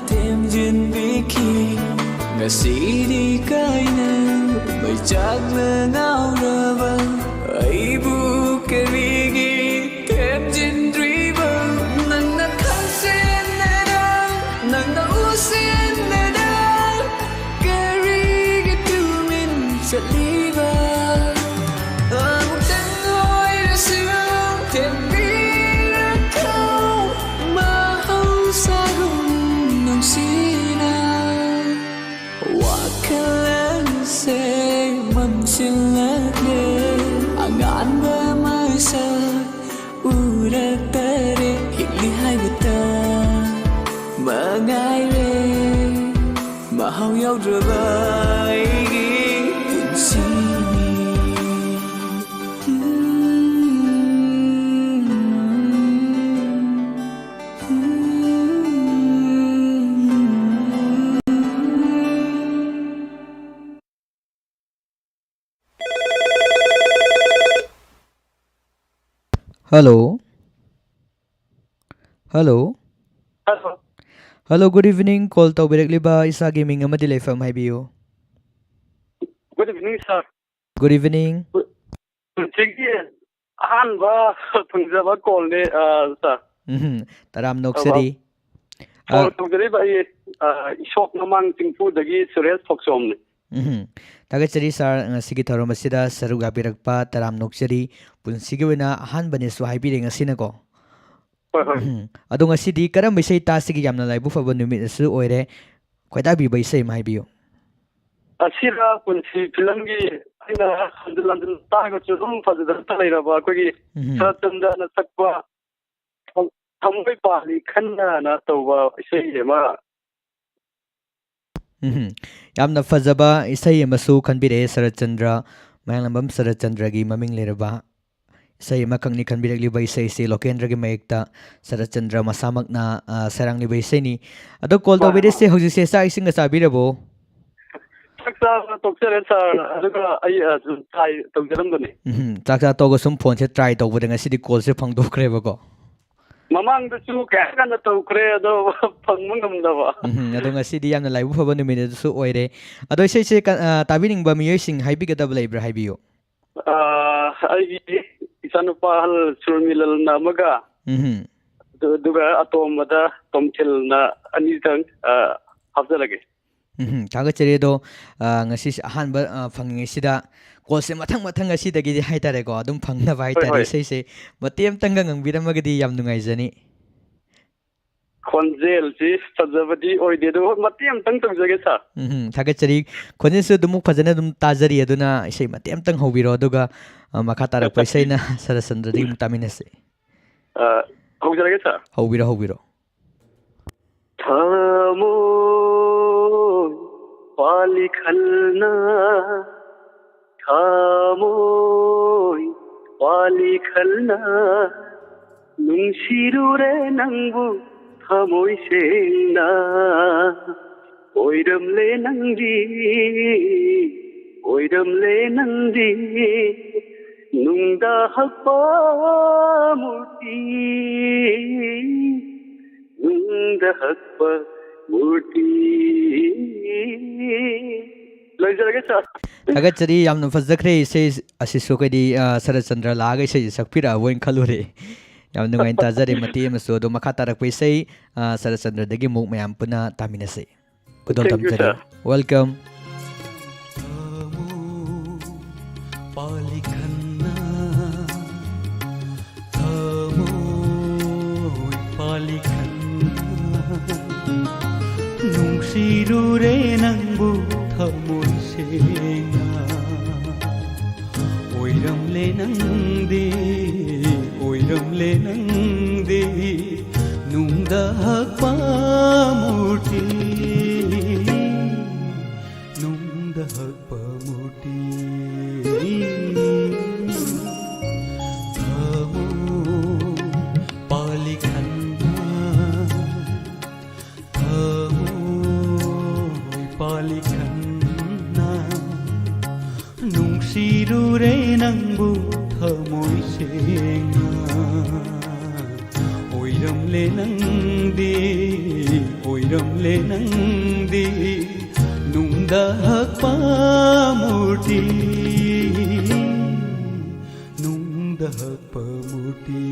ꯊꯦꯝꯖꯤꯟꯕꯤꯈꯤ꯫ ꯉꯁꯤꯗꯤ ꯀꯥꯏꯅ ꯃꯩꯆꯥꯛꯅ ꯉꯥꯎꯔꯕ ꯑꯩꯕꯨ ꯀꯔꯤꯒꯤ ꯊꯦꯝꯖꯤꯟꯗ꯭ꯔꯤꯕ? ꯅꯪꯅ ꯈꯪꯁꯤꯟꯅꯗ, ꯅꯪꯅ ꯎꯁꯤꯟꯅꯗ ꯀꯔꯤꯒꯤ ꯇꯨꯃꯤꯟ ꯆꯠꯂꯤꯕ? ꯑꯃꯨꯛꯇꯪ ꯑꯣꯏꯔꯁꯨ ꯊꯦꯝꯕꯤꯔꯛꯈꯣ, ꯃꯍꯧꯁꯥꯒꯨꯝ ꯅꯨꯡꯁꯤꯅ꯫ ꯋꯥꯈꯜꯁꯦ ꯃꯝꯁꯤꯜꯂꯛꯂꯦ, ꯑꯉꯥꯟꯕ ꯃꯁꯛ ꯎꯔꯛꯇꯔꯦ꯫ ꯍꯤꯡꯂꯤ ꯍꯥꯏꯕꯇ ꯃꯍꯥꯎ ꯌꯥꯎꯗ꯭ꯔꯕ ꯑꯩꯒꯤ ꯄꯨꯟꯁꯤ꯫ Hello. Hello. Hello. Hello, good evening. Call ꯇꯧꯕꯤꯔꯛꯂꯤꯕ ꯏꯁꯥꯒꯤ ꯃꯤꯡ ꯑꯃꯗꯤ ꯂꯩꯐꯝ ꯍꯥꯏꯕꯤꯌꯨ꯫ Good evening, sir. Good evening. ꯄꯨꯟꯁꯤꯒꯤ ꯑꯍꯥꯟꯕ ꯐꯪꯖꯕ call ꯅꯦ, ꯑ, sir. ꯎꯝ, ꯇꯔꯥꯝ ꯅꯣꯛꯆꯔꯤ꯫ Call ꯑ, ꯇꯧꯖꯔꯤꯕ ꯑꯩ, ꯑ, ꯏꯁꯣꯛ ꯃꯃꯥꯡ ꯆꯤꯡꯐꯨꯗꯒꯤ ꯁꯨꯔꯦꯁ ꯊꯣꯛꯆꯣꯝꯅꯤ꯫ ꯎꯝ, ꯊꯥꯒꯠꯆꯔꯤ sir, ꯉꯁꯤꯒꯤ ꯊꯧꯔꯝ ꯑꯁꯤꯗ ꯁꯔꯨꯛ ꯌꯥꯕꯤꯔꯛꯄ ꯇꯔꯥꯝ ꯅꯣꯛꯆꯔꯤ꯫ ꯄꯨꯟꯁꯤꯒꯤ ꯑꯣꯏꯅ ꯑꯍꯥꯟꯕꯅꯦꯁꯨ ꯍꯥꯏꯕꯤꯔꯦ ꯉꯁꯤꯅꯀꯣ꯫ ꯍꯣꯏ, ꯍꯣꯏ꯫ ꯎꯝ, ꯑꯗꯣ ꯉꯁꯤꯗꯤ ꯀꯔꯝꯕ ꯏꯁꯩ ꯇꯥꯁꯤꯒꯦ? ꯌꯥꯝꯅ ꯂꯥꯏꯕꯛ ꯐꯕ ꯅꯨꯃꯤꯠ ꯑꯁꯨ ꯑꯣꯏꯔꯦ꯫ ꯈꯣꯏꯗꯥꯕꯤꯕ ꯏꯁꯩ ꯑꯃ ꯍꯥꯏꯕꯤꯌꯨ꯫ ꯑꯁꯤꯔ ꯄꯨꯟꯁꯤ ꯐꯤꯂꯝꯒꯤ ꯑꯩꯅ ꯍꯟꯖꯤꯟ ꯍꯟꯖꯤꯟ ꯇꯥꯔꯒꯁꯨ ꯑꯗꯨꯝ ꯐꯖꯗꯅ ꯂꯩꯔꯕ ꯑꯩꯈꯣꯏꯒꯤ ꯎꯝ꯫ ꯁꯔꯠꯆꯟꯗ꯭ꯔꯅ ꯁꯛꯄ ꯊ-, ꯊꯃꯣꯏ ꯄꯥꯜꯂꯤ ꯈꯟꯅꯅ ꯇꯧꯕ ꯏꯁꯩ ꯑꯃ꯫ ꯎꯝ꯫ ꯌꯥꯝꯅ ꯐꯖꯕ ꯏꯁꯩ ꯑꯃꯁꯨ ꯈꯟꯕꯤꯔꯛꯑꯦ ꯁꯔꯠꯆꯟꯗ꯭ꯔ, ꯃꯌꯥꯡꯂꯝꯕꯝ ꯁꯔꯠꯆꯟꯗ꯭ꯔꯒꯤ ꯃꯃꯤꯡ ꯂꯩꯔꯕ ꯏꯁꯩ ꯑꯃꯈꯛꯅꯤ ꯈꯟꯕꯤꯔꯛꯂꯤꯕ ꯏꯁꯩꯁꯤ ꯂꯣꯀꯦꯟꯗ꯭ꯔꯒꯤ ꯃꯌꯦꯛꯇ ꯁꯔꯠꯆꯟꯗ꯭ꯔ ꯃꯁꯥꯃꯛꯅ, ꯑ, ꯁꯩꯔꯥꯡꯂꯤꯕ ꯏꯁꯩꯅꯤ꯫ ꯑꯗꯣ call ꯍꯣꯏ, ꯇꯧꯕꯤꯔꯤꯁꯦ ꯍꯣꯏ꯫ ꯍꯧꯖꯤꯛꯁꯦ ꯆꯥꯛ ꯏꯁꯤꯡꯒ ꯆꯥꯕꯤꯔꯕꯣ? ꯆꯥꯛ ꯆꯥꯕ ꯇꯣꯛꯆꯔꯦ, sir꯫ ꯑꯗꯨꯒ ꯑꯩ, ꯑ, ꯁꯨꯝ try ꯇꯧꯖꯔꯝꯕꯅꯦ꯫ ꯎꯝ, ꯆꯥꯛ ꯆꯥ ꯇꯣꯛꯑꯒ ꯁꯨꯝ phone ꯁꯦ try ꯇꯧꯕꯗ ꯉꯁꯤꯗꯤ call ꯁꯦ ꯐꯪꯗꯣꯛꯈ꯭ꯔꯦꯕꯀꯣ꯫ ꯃꯃꯥꯡꯗꯁꯨ ꯀꯌꯥ ꯀꯥꯟꯗ ꯇꯧꯈ꯭ꯔꯦ, ꯑꯗꯣ ꯐꯪꯕ ꯉꯝꯗꯕ꯫ ꯎꯝ, ꯑꯗꯣ ꯉꯁꯤꯗꯤ ꯌꯥꯝꯅ ꯂꯥꯏꯕꯛ ꯐꯕ ꯅꯨꯃꯤꯠ ꯑꯗꯨꯁꯨ ꯑꯣꯏꯔꯦ꯫ ꯑꯗꯣ ꯏꯁꯩꯁꯦ ꯀ-, ꯑ, ꯇꯥꯕꯤꯅꯤꯡꯕ ꯃꯤꯑꯣꯏꯁꯤꯡ ꯍꯥꯏꯕꯤꯒꯗꯕ ꯂꯩꯕ꯭ꯔꯥ ꯍꯥꯏꯕꯤꯌꯨ꯫ ꯑ, ꯑꯩꯒꯤ ꯏꯆꯥꯅꯨꯄꯥ ꯑꯍꯜ ꯁꯨꯔꯃꯤꯂꯜꯅ ꯑꯃꯒ, ꯎꯝ꯫ ꯑꯗꯨ-, ꯑꯗꯨꯒ ꯑꯇꯣꯝꯕꯗ ꯇꯣꯝꯊꯤꯜꯅ ꯑꯅꯤꯇꯪ, ꯑ, ꯍꯥꯞꯆꯔꯒꯦ꯫ ꯎꯝ, ꯊꯥꯒꯠꯆꯔꯤ꯫ ꯑꯗꯣ, ꯑ, ꯉꯁꯤꯁꯦ ꯑꯍꯥꯟꯕ, ꯑ, ꯐꯪꯉꯤꯉꯩꯁꯤꯗ call ꯁꯦ ꯃꯊꯪ ꯃꯊꯪ ꯉꯁꯤꯗꯒꯤꯗꯤ ꯍꯥꯏꯇꯥꯔꯦꯀꯣ, ꯑꯗꯨꯝ ꯐꯪꯅꯕ ꯍꯣꯏ, ꯍꯥꯏꯇꯥꯔꯦ꯫ ꯍꯣꯏ꯫ ꯏꯁꯩꯁꯦ ꯃꯇꯦꯛ ꯑꯃꯇꯪꯒ ꯉꯪꯕꯤꯔꯝꯃꯒꯗꯤ ꯌꯥꯝ ꯅꯨꯡꯉꯥꯏꯖꯅꯤ꯫ ꯈꯣꯟꯖꯦꯜꯁꯤ ꯐꯖꯕꯗꯤ ꯑꯣꯏꯗꯦ, ꯑꯗꯨ ꯍꯣꯏ, ꯃꯇꯦꯛ ꯑꯃꯇꯪ ꯇꯧꯖꯒꯦ, sir꯫ ꯎꯝ, ꯊꯥꯒꯠꯆꯔꯤ꯫ ꯈꯣꯟꯖꯦꯜꯁꯨ ꯑꯗꯨꯃꯛ ꯐꯖꯅ ꯑꯗꯨꯝ ꯇꯥꯖꯔꯤ, ꯑꯗꯨꯅ ꯏꯁꯩ ꯃꯇꯦꯛ ꯑꯃꯇꯪ ꯍꯧꯕꯤꯔꯣ, ꯑꯗꯨꯒ, ꯑ, ꯃꯈꯥ ꯇꯥꯔꯛꯄ ꯏꯁꯩꯅ ꯁꯔꯠꯆꯟꯗ꯭ꯔꯗꯒꯤ ꯑꯃꯨꯛ ꯇꯥꯃꯤꯟꯅꯁꯤ꯫ ꯑ, ꯍꯧꯖꯔꯒꯦ, sir꯫ ꯍꯧꯕꯤꯔꯣ, ꯍꯧꯕꯤꯔꯣ꯫ ꯊꯃꯣꯏ ꯄꯥꯂꯤ ꯈꯜꯅ ꯊꯃꯣꯏ ꯄꯥꯂꯤ ꯈꯜꯅ ꯅꯨꯡꯁꯤꯔꯨꯔꯦ ꯅꯪꯕꯨ ꯊꯃꯣꯏ ꯁꯦꯡꯅ꯫ ꯑꯣꯏꯔꯝꯂꯦ ꯅꯪꯗꯤ, ꯑꯣꯏꯔꯝꯂꯦ ꯅꯪꯗꯤ ꯅꯨꯡꯗ ꯍꯛꯄ ꯃꯨꯔꯇꯤ, ꯅꯨꯡꯗ ꯍꯛꯄ ꯃꯨꯔꯇꯤ꯫ ꯂꯣꯏꯖꯔꯒꯦ ꯁꯥꯔ꯫ ꯊꯥꯒꯠꯆꯔꯤ, ꯌꯥꯝꯅ ꯐꯖꯈ꯭ꯔꯦ ꯏꯁꯩ ꯑꯁꯤꯁꯨ꯫ ꯑꯩꯈꯣꯏꯗꯤ, ꯑ, ꯁꯔꯠꯆꯟꯗ꯭ꯔ ꯂꯥꯛꯑꯒ ꯏꯁꯩꯁꯦ ꯁꯛꯄꯤꯔꯛꯑꯕꯣꯏꯅ ꯈꯜꯂꯨꯔꯦ꯫ ꯌꯥꯝ ꯅꯨꯡꯉꯥꯏꯅ ꯇꯥꯖꯔꯦ ꯃꯇꯦꯛ ꯑꯃꯁꯨ꯫ ꯑꯗꯣ ꯃꯈꯥ ꯇꯥꯔꯛꯄ ꯏꯁꯩ, ꯑ, ꯁꯔꯠꯆꯟꯗ꯭ꯔꯗꯒꯤ ꯑꯃꯨꯛ ꯃꯌꯥꯝ ꯄꯨꯟꯅ ꯇꯥꯃꯤꯟꯅꯁꯤ꯫ ꯈꯨꯗꯣꯜ Thank you, ꯇꯝꯖꯔꯤ꯫ Sir꯫ Welcome꯫ ꯊꯃꯣꯏ ꯄꯥꯂꯤ ꯈꯟꯅ, ꯊꯃꯣꯏ ꯄꯥꯂꯤ ꯈꯟꯅ, ꯅꯨꯡꯁꯤꯔꯨꯔꯦ ꯅꯪꯕꯨ ꯊꯃꯣꯏ ꯁꯦꯡꯅ꯫ ꯑꯣꯏꯔꯝꯂꯦ ꯅꯪꯗꯤ, ꯑꯣꯏꯔꯝꯂꯦ ꯅꯪꯗꯤ ꯅꯨꯡꯗ ꯍꯛꯄ ꯃꯨꯔꯇꯤ, ꯅꯨꯡꯗ ꯍꯛꯄ ꯃꯨꯔꯇꯤ꯫ ꯊꯃꯣꯏ ꯄꯥꯂꯤ ꯈꯟꯅ, ꯊꯃꯣꯏ ꯄꯥꯂꯤ ꯈꯟꯅ, ꯅꯨꯡꯁꯤꯔꯨꯔꯦ ꯅꯪꯕꯨ ꯊꯃꯣꯏ ꯁꯦꯡꯅ꯫ ꯑꯣꯏꯔꯝꯂꯦ ꯅꯪꯗꯤ, ꯑꯣꯏꯔꯝꯂꯦ ꯅꯪꯗꯤ ꯅꯨꯡꯗ ꯍꯛꯄ ꯃꯨꯔꯇꯤ, ꯅꯨꯡꯗ ꯍꯛꯄ ꯃꯨꯔꯇꯤ꯫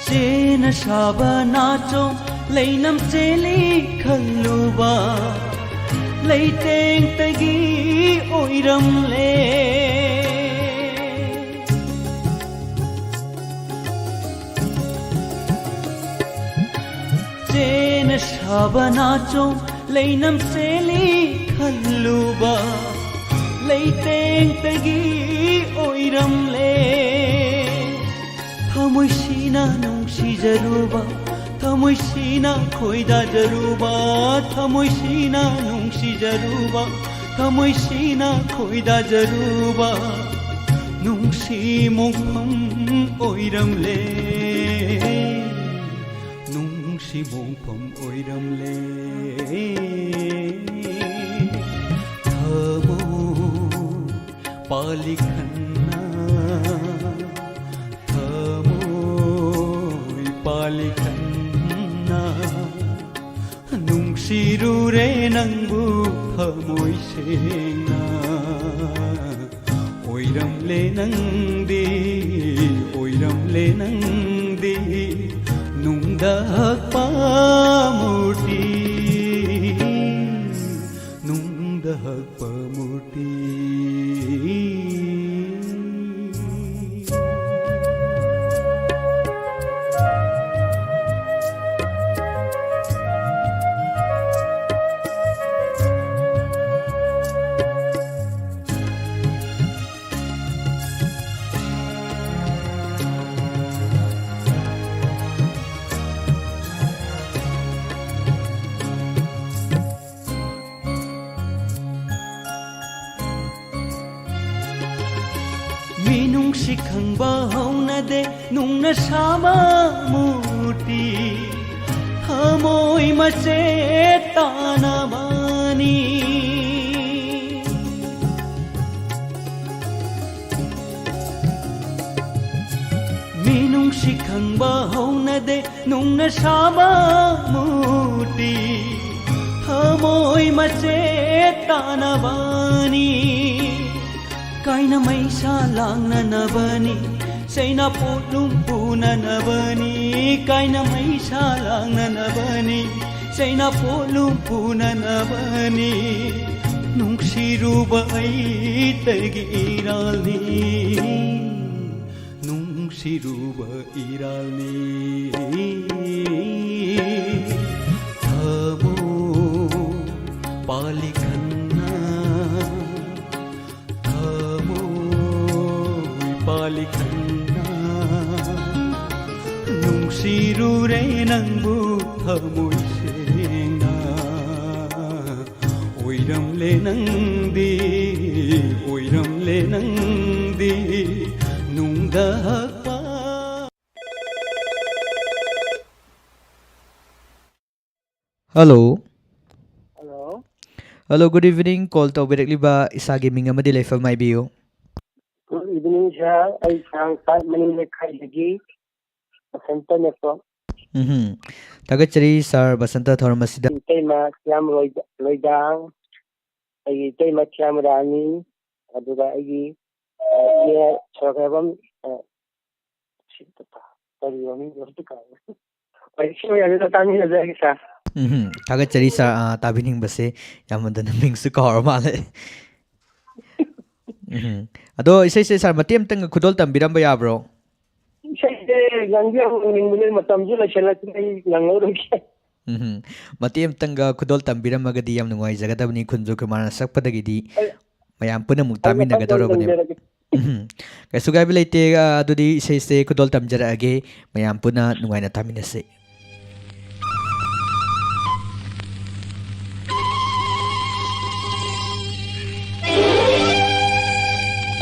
ꯆꯦꯅ ꯁꯥꯕ ꯅꯥꯆꯣꯝ ꯂꯩꯅꯝ ꯆꯦꯜꯂꯤ ꯈꯜꯂꯨꯕ ꯂꯩꯇꯦꯡꯇꯒꯤ ꯑꯣꯏꯔꯝꯂꯦ꯫ ꯆꯦꯅ ꯁꯥꯕ ꯅꯥꯆꯣꯡ ꯂꯩꯅꯝ ꯆꯦꯜꯂꯤ ꯈꯜꯂꯨꯕ ꯂꯩꯇꯦꯡꯇꯒꯤ ꯑꯣꯏꯔꯝꯂꯦ꯫ ꯊꯃꯣꯏꯁꯤꯅ ꯅꯨꯡꯁꯤꯖꯔꯨꯕ, ꯊꯃꯣꯏꯁꯤꯅ ꯈꯣꯏꯗꯥꯖꯔꯨꯕ, ꯊꯃꯣꯏꯁꯤꯅ ꯅꯨꯡꯁꯤꯖꯔꯨꯕ, ꯊꯃꯣꯏꯁꯤꯅ ꯈꯣꯏꯗꯥꯖꯔꯨꯕ ꯅꯨꯡꯁꯤ ꯃꯣꯡꯐꯝ ꯑꯣꯏꯔꯝꯂꯦ꯫ ꯅꯨꯡꯁꯤ ꯃꯣꯡꯐꯝ ꯑꯣꯏꯔꯝꯂꯦ꯫ ꯊꯃꯣꯏ ꯄꯥꯂꯤ ꯈꯟꯅ, ꯊꯃꯣꯏ ꯄꯥꯂꯤ ꯈꯟꯅ, ꯅꯨꯡꯁꯤꯔꯨꯔꯦ ꯅꯪꯕꯨ ꯊꯃꯣꯏ ꯁꯦꯡꯅ꯫ ꯑꯣꯏꯔꯝꯂꯦ ꯅꯪꯗꯤ, ꯑꯣꯏꯔꯝꯂꯦ ꯅꯪꯗꯤ, ꯅꯨꯡꯗ ꯍꯛꯄ ꯃꯨꯔꯇꯤ, ꯅꯨꯡꯗ ꯍꯛꯄ ꯃꯨꯔꯇꯤ꯫ ꯃꯤꯅꯨꯡꯁꯤ ꯈꯪꯕ ꯍꯧꯅꯗꯦ, ꯅꯨꯡꯅ ꯁꯥꯕ ꯃꯨꯔꯇꯤ, ꯊꯃꯣꯏ ꯃꯆꯦꯠ ꯇꯥꯅꯕꯅꯤ꯫ ꯃꯤꯅꯨꯡꯁꯤ ꯈꯪꯕ ꯍꯧꯅꯗꯦ, ꯅꯨꯡꯅ ꯁꯥꯕ ꯃꯨꯔꯇꯤ, ꯊꯃꯣꯏ ꯃꯆꯦꯠ ꯇꯥꯅꯕꯅꯤ꯫ ꯀꯥꯏꯅ ꯃꯩꯁꯥ ꯂꯥꯡꯅꯅꯕꯅꯤ, ꯆꯩꯅꯥ ꯄꯣꯠꯂꯨꯝ ꯄꯨꯅꯅꯕꯅꯤ, ꯀꯥꯏꯅ ꯃꯩꯁꯥ ꯂꯥꯡꯅꯅꯕꯅꯤ, ꯆꯩꯅꯥ ꯄꯣꯠꯂꯨꯝ ꯄꯨꯅꯅꯕꯅꯤ, ꯅꯨꯡꯁꯤꯔꯨꯕ ꯑꯩꯇꯒꯤ ꯏꯔꯥꯜꯅꯤ, ꯅꯨꯡꯁꯤꯔꯨꯕ ꯏꯔꯥꯜꯅꯤ꯫ ꯊꯃꯣꯏ ꯄꯥꯜꯂꯤ ꯈꯟꯅ, ꯊꯃꯣꯏ ꯄꯥꯜꯂꯤ ꯈꯟꯅ, ꯅꯨꯡꯁꯤꯔꯨꯔꯦ ꯅꯪꯕꯨ ꯊꯃꯣꯏ ꯁꯦꯡꯅ꯫ ꯑꯣꯏꯔꯝꯂꯦ ꯅꯪꯗꯤ, ꯑꯣꯏꯔꯝꯂꯦ ꯅꯪꯗꯤ, ꯅꯨꯡꯗ ꯍꯛꯄ꯫ Hello꯫ Hello꯫ Hello, good evening꯫ Call ꯇꯧꯕꯤꯔꯛꯂꯤꯕ ꯏꯁꯥꯒꯤ ꯃꯤꯡ ꯑꯃꯗꯤ ꯂꯩꯐꯝ ꯍꯥꯏꯕꯤꯌꯨ꯫ Good evening, sir꯫ ꯑꯩ ꯁꯥꯡ ꯁꯥꯏ ꯃꯅꯤꯡ ꯂꯩꯀꯥꯏꯗꯒꯤ ꯕꯁꯟꯇ ꯅꯦꯀꯣ꯫ ꯎꯝꯍꯨꯝ꯫ ꯊꯥꯒꯠꯆꯔꯤ sir ꯕꯁꯟꯇ ꯊꯧꯔꯝ ꯑꯁꯤꯗ꯫ ꯏꯇꯩꯃ ꯁ꯭ꯌꯥꯝ ꯂꯣꯏꯗ-, ꯂꯣꯏꯗꯥꯡ, ꯑꯩꯒꯤ ꯏꯇꯩꯃ ꯁ꯭ꯌꯥꯝ ꯔꯥꯅꯤ, ꯑꯗꯨꯒ ꯑꯩꯒꯤ, ꯑ, ꯏꯅꯦ ꯁꯣꯔꯣꯛꯈꯥꯏꯕꯝ, ꯑ, ꯁꯤ ꯀꯔꯤ ꯃꯃꯤꯡꯗꯣ ꯑꯝꯇ ꯀꯥꯎꯔꯦ꯫ ꯍꯣꯏ, ꯁꯤ ꯃꯌꯥꯝꯁꯤꯗ ꯇꯥꯃꯤꯟꯅꯖꯔꯒꯦ, sir꯫ ꯎꯝꯍꯨꯝ꯫ ꯊꯥꯒꯠꯆꯔꯤ sir, ꯑ, ꯇꯥꯕꯤꯅꯤꯡꯕꯁꯦ ꯌꯥꯝꯃꯟꯗꯅ ꯃꯤꯡꯁꯨ ꯀꯥꯎꯔ ꯃꯥꯜꯂꯦ꯫ ꯎꯝꯍꯨꯝ꯫ ꯑꯗꯣ ꯏꯁꯩꯁꯦ sir ꯃꯇꯦꯛ ꯑꯃꯇꯪꯒ ꯈꯨꯗꯣꯜ ꯇꯝꯕꯤꯔꯝꯕ ꯌꯥꯕ꯭ꯔꯣ? ꯏꯁꯩꯁꯦ ꯉꯪꯗꯤ ꯌꯥꯝ ꯉꯪꯅꯤꯡꯕꯅꯦ, ꯃꯇꯝꯁꯨ ꯂꯩꯁꯜꯂꯛꯇ꯭ꯔꯦ, ꯑꯩ ꯉꯪꯍꯧꯔꯣꯏꯒꯦ꯫ ꯎꯝꯍꯨꯝ꯫ ꯃꯇꯦꯛ ꯑꯃꯇꯪꯒ ꯈꯨꯗꯣꯜ ꯇꯝꯕꯤꯔꯝꯃꯒꯗꯤ ꯌꯥꯝ ꯅꯨꯡꯉꯥꯏꯖꯒꯗꯕꯅꯤ, ꯈꯨꯟꯖꯣ ꯈꯨꯃꯥꯔꯅ ꯁꯛꯄꯗꯒꯤꯗꯤ ꯑꯩ, ꯃꯌꯥꯝ ꯄꯨꯟꯅ ꯑꯃꯨꯛ ꯑꯩ ꯃꯊꯪꯗ ꯑꯣꯏꯅ ꯇꯥꯃꯤꯟꯅꯒꯗꯧꯔꯕꯅꯦꯕ꯫ ꯇꯝꯖꯔꯒꯦ꯫ ꯎꯝꯍꯨꯝ꯫ ꯀꯩꯁꯨ ꯀꯥꯏꯕ ꯂꯩꯇꯦ, ꯑ, ꯑꯗꯨꯗꯤ ꯏꯁꯩꯁꯦ ꯈꯨꯗꯣꯜ ꯇꯝꯖꯔꯛꯑꯒꯦ, ꯃꯌꯥꯝ ꯄꯨꯟꯅ ꯅꯨꯡꯉꯥꯏꯅ ꯇꯥꯃꯤꯟꯅꯁꯤ꯫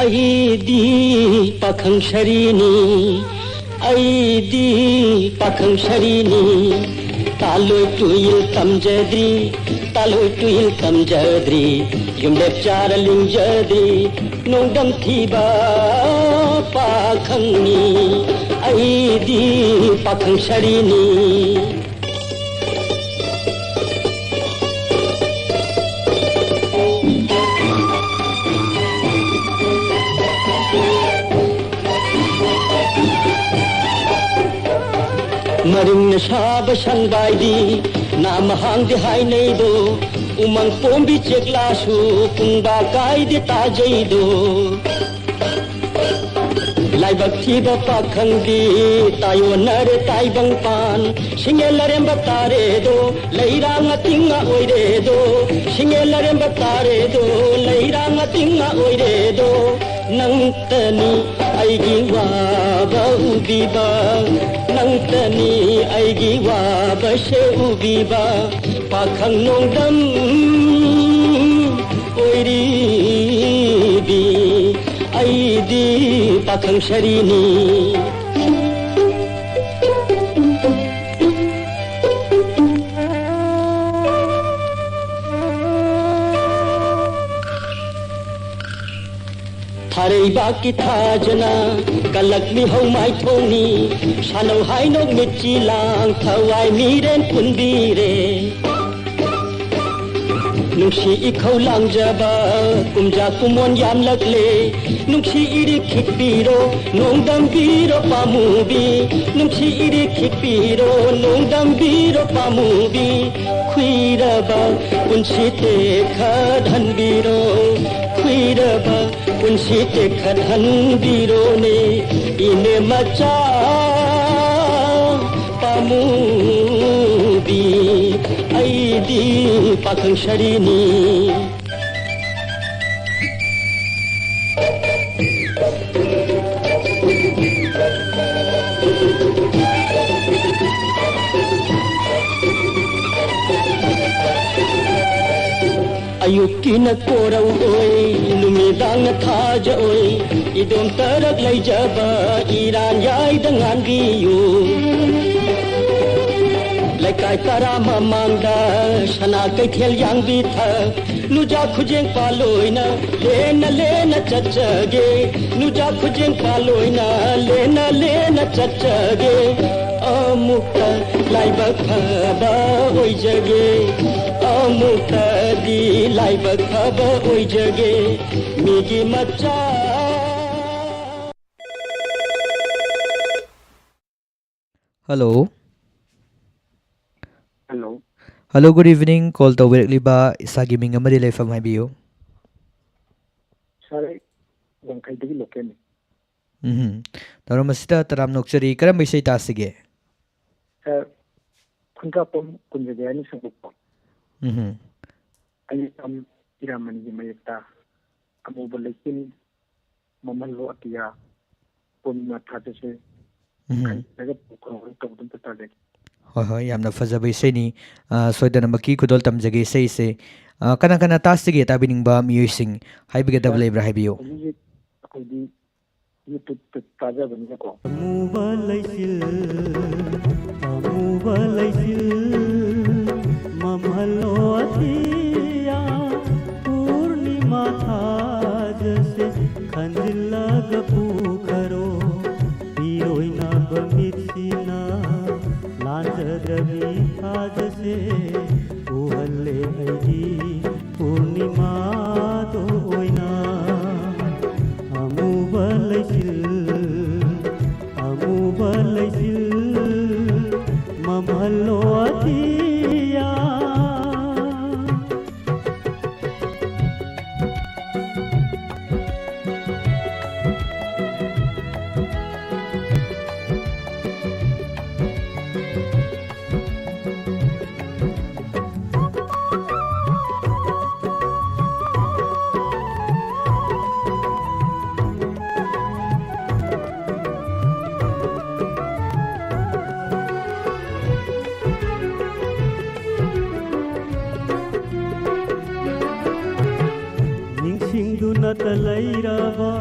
ꯑꯩꯗꯤ ꯄꯥꯈꯪ ꯁꯔꯤꯅꯤ, ꯑꯩꯗꯤ ꯄꯥꯈꯪ ꯁꯔꯤꯅꯤ꯫ ꯇꯥꯂꯣꯏ ꯇꯨꯏꯜ ꯇꯝꯖꯗ꯭ꯔꯤ, ꯇꯥꯂꯣꯏ ꯇꯨꯏꯜ ꯇꯝꯖꯗ꯭ꯔꯤ꯫ ꯌꯨꯝꯂꯦꯞ ꯆꯥꯔ ꯂꯤꯡꯖꯗ꯭ꯔꯤ, ꯅꯣꯡꯗꯝ ꯊꯤꯕ ꯄꯥꯈꯪꯅꯤ꯫ ꯑꯩꯗꯤ ꯄꯥꯈꯪ ꯁꯔꯤꯅꯤ꯫ ꯃꯔꯤꯡꯅ ꯁꯥꯕ ꯁꯪꯕꯥꯏꯗꯤ ꯅꯥꯃ ꯍꯥꯡꯗꯦ ꯍꯥꯏꯅꯩꯗꯣ, ꯎꯃꯪ ꯄꯣꯝꯕꯤ ꯆꯦꯛꯂꯥꯁꯨ ꯄꯨꯡꯕꯥ ꯀꯥꯏꯗꯦ ꯇꯥꯖꯩꯗꯣ꯫ ꯂꯥꯏꯕꯛ ꯊꯤꯕ ꯄꯥꯈꯪꯗꯤ ꯇꯥꯏꯌꯣꯟꯅꯔꯦ ꯇꯥꯏꯕꯪ ꯄꯥꯟ, ꯁꯤꯡꯉꯦ ꯂꯔꯦꯝꯕ ꯇꯥꯔꯦꯗꯣ, ꯂꯩꯔꯥꯡ ꯑꯇꯤꯡꯉ ꯑꯣꯏꯔꯦꯗꯣ, ꯁꯤꯡꯉꯦ ꯂꯔꯦꯝꯕ ꯇꯥꯔꯦꯗꯣ, ꯂꯩꯔꯥꯡ ꯑꯇꯤꯡꯉ ꯑꯣꯏꯔꯦꯗꯣ꯫ ꯅꯪꯇꯅꯤ ꯑꯩꯒꯤ ꯋꯥꯕ ꯎꯕꯤꯕ, ꯅꯪꯇꯅꯤ ꯑꯩꯒꯤ ꯋꯥꯕꯁꯦ ꯎꯕꯤꯕ, ꯄꯥꯈꯪ ꯅꯣꯡꯗꯝ ꯑꯣꯏꯔꯤꯕꯤ ꯑꯩꯗꯤ ꯄꯥꯈꯪ ꯁꯔꯤꯅꯤ꯫ ꯊꯥꯔꯩꯕꯥꯛꯀꯤ ꯊꯥꯖꯅ ꯀꯜꯂꯛꯂꯤ ꯍꯧꯃꯥꯏꯊꯣꯡꯅꯤ, ꯁꯥꯟꯅꯧ ꯍꯥꯏꯅꯣꯛ ꯃꯤꯠꯆꯤ ꯂꯥꯡ ꯊꯋꯥꯏ ꯃꯤꯔꯦꯟ ꯄꯨꯟꯕꯤꯔꯦ꯫ ꯅꯨꯡꯁꯤ ꯏꯈꯧ ꯂꯥꯡꯖꯕ ꯀꯨꯝꯖꯥ ꯀꯨꯃꯣꯟ ꯌꯥꯝꯂꯛꯂꯦ꯫ ꯅꯨꯡꯁꯤ ꯏꯔꯤꯛ ꯈꯤꯛꯄꯤꯔꯣ, ꯅꯣꯡꯗꯝꯕꯤꯔꯣ ꯄꯥꯃꯨꯕꯤ꯫ ꯅꯨꯡꯁꯤ ꯏꯔꯤꯛ ꯈꯤꯛꯄꯤꯔꯣ, ꯅꯣꯡꯗꯝꯕꯤꯔꯣ ꯄꯥꯃꯨꯕꯤ꯫ ꯈꯨꯏꯔꯕ ꯄꯨꯟꯁꯤ ꯇꯦꯛꯈꯠꯍꯟꯕꯤꯔꯣ, ꯈꯨꯏꯔꯕ ꯄꯨꯟꯁꯤ ꯇꯦꯛꯈꯠꯍꯟꯕꯤꯔꯣꯅꯦ, ꯏꯅꯦ ꯃꯆꯥ ꯄꯥꯃꯨꯕꯤ꯫ ꯑꯩꯗꯤ ꯄꯥꯈꯪ ꯁꯔꯤꯅꯤ꯫ ꯑꯌꯨꯛꯀꯤꯅ ꯀꯣꯔꯧ ꯑꯣꯏ, ꯅꯨꯃꯤꯗꯥꯡꯅ ꯊꯥꯖ ꯑꯣꯏ, ꯏꯗꯣꯝ ꯇꯔꯛ ꯂꯩꯖꯕ ꯏꯔꯥꯟ ꯌꯥꯏꯗ ꯉꯥꯟꯕꯤꯌꯨ꯫ ꯂꯩꯀꯥꯏ ꯇꯔꯥ ꯃꯃꯥꯡꯗ ꯁꯅꯥ ꯀꯩꯊꯦꯜ ꯌꯥꯡꯕꯤ ꯊꯛ, ꯅꯨꯖꯥ ꯈꯨꯖꯦꯡ ꯄꯥꯂꯣꯏꯅ ꯂꯦꯟꯅ ꯂꯦꯟꯅ ꯆꯠꯆꯒꯦ꯫ ꯅꯨꯖꯥ ꯈꯨꯖꯦꯡ ꯄꯥꯂꯣꯏꯅ ꯂꯦꯟꯅ ꯂꯦꯟꯅ ꯆꯠꯆꯒꯦ꯫ ꯑꯃꯨꯛꯇ ꯂꯥꯏꯕꯛ ꯐꯕ ꯑꯣꯏꯖꯒꯦ, ꯑꯃꯨꯛꯇꯗꯤ ꯂꯥꯏꯕꯛ ꯐꯕ ꯑꯣꯏꯖꯒꯦ, ꯃꯤꯒꯤ ꯃꯆꯥ꯫ Hello. Hello. Hello, good evening. Call ꯇꯧꯕꯤꯔꯛꯂꯤꯕ, ꯏꯁꯥꯒꯤ ꯃꯤꯡ ꯑꯃꯗꯤ ꯂꯩꯐꯝ ꯍꯥꯏꯕꯤꯌꯨ꯫ Sir, ꯑꯩ ꯋꯥꯡꯈꯩꯗꯒꯤ local ꯅꯤ꯫ ꯎꯝꯍꯨꯝ꯫ ꯊꯧꯔꯝ ꯑꯁꯤꯗ ꯇꯔꯥꯝꯅ ꯑꯣꯛꯆꯔꯤ꯫ ꯀꯔꯝꯕ ꯏꯁꯩ ꯇꯥꯁꯤꯒꯦ? Sir, ꯈꯨꯟꯗ꯭ꯔꯥꯛꯄꯝ ꯀꯨꯟꯖꯕꯤ ꯍꯥꯏꯅ ꯁꯛꯂꯛꯄ꯫ ꯎꯝꯍꯨꯝ꯫ ꯑꯌꯦꯛꯄꯝ ꯍꯤꯔꯥꯃꯅꯤꯒꯤ ꯃꯌꯦꯛꯇ, ꯑꯃꯨꯕ ꯂꯩꯆꯤꯜ ꯃꯝꯍꯜꯂꯣ ꯑꯇꯤꯌꯥ, ꯄꯨꯟꯅ ꯊꯥꯖꯁꯦ, ꯎꯝ꯫ ꯈꯟꯖꯤꯜꯂꯒ ꯄꯨꯈ꯭ꯔꯣ ꯇꯧꯕꯗꯨ ꯑꯝꯇ ꯇꯥꯖꯒꯦ꯫ ꯍꯣꯏ, ꯍꯣꯏ, ꯌꯥꯝꯅ ꯐꯖꯕ ꯏꯁꯩꯅꯤ꯫ ꯑ, ꯁꯣꯏꯗꯅꯃꯛꯀꯤ ꯈꯨꯗꯣꯜ ꯇꯝꯖꯒꯦ ꯏꯁꯩꯁꯦ꯫ ꯑ, ꯀꯅꯥ ꯀꯅꯥ ꯇꯥꯁꯤꯒꯦ ꯇꯥꯕꯤꯅꯤꯡꯕ ꯃꯤꯑꯣꯏꯁꯤꯡ? ꯍꯥꯏꯕꯤꯒꯗꯕ ꯁꯥꯔ, ꯂꯩꯕ꯭ꯔꯥ ꯍꯥꯏꯕꯤꯌꯨ꯫ ꯍꯧꯖꯤꯛ ꯍꯧꯖꯤꯛ ꯑꯩꯈꯣꯏꯗꯤ YouTube-ꯇ ꯇꯥꯖꯕꯅꯤꯅꯀꯣ꯫ ꯑꯃꯨꯕ ꯂꯩꯆꯤꯜ, ꯑꯃꯨꯕ ꯂꯩꯆꯤꯜ, ꯃꯝꯍꯜꯂꯣ ꯑꯇꯤꯌꯥ, ꯄꯨꯔꯅꯤꯃꯥ ꯊꯥꯖꯁꯦ ꯈꯟꯖꯤꯜꯂꯒ ꯄꯨꯈꯔꯣ, ꯏꯔꯣꯏꯅꯕ ꯃꯤꯠꯁꯤꯅ ꯂꯥꯟꯖꯗꯕꯤ ꯊꯥꯖꯁꯦ ꯎꯍꯜꯂꯦ ꯑꯩꯒꯤ ꯄꯨꯔꯅꯤꯃꯥꯗꯣ ꯑꯣꯏꯅ꯫ ꯑꯃꯨꯕ ꯂꯩꯆꯤꯜ, ꯑꯃꯨꯕ ꯂꯩꯆꯤꯜ, ꯃꯝꯍꯜꯂꯣ ꯑꯇꯤꯌꯥ꯫ ꯅꯤꯡꯁꯤꯡꯗꯨꯅꯇ ꯂꯩꯔꯕ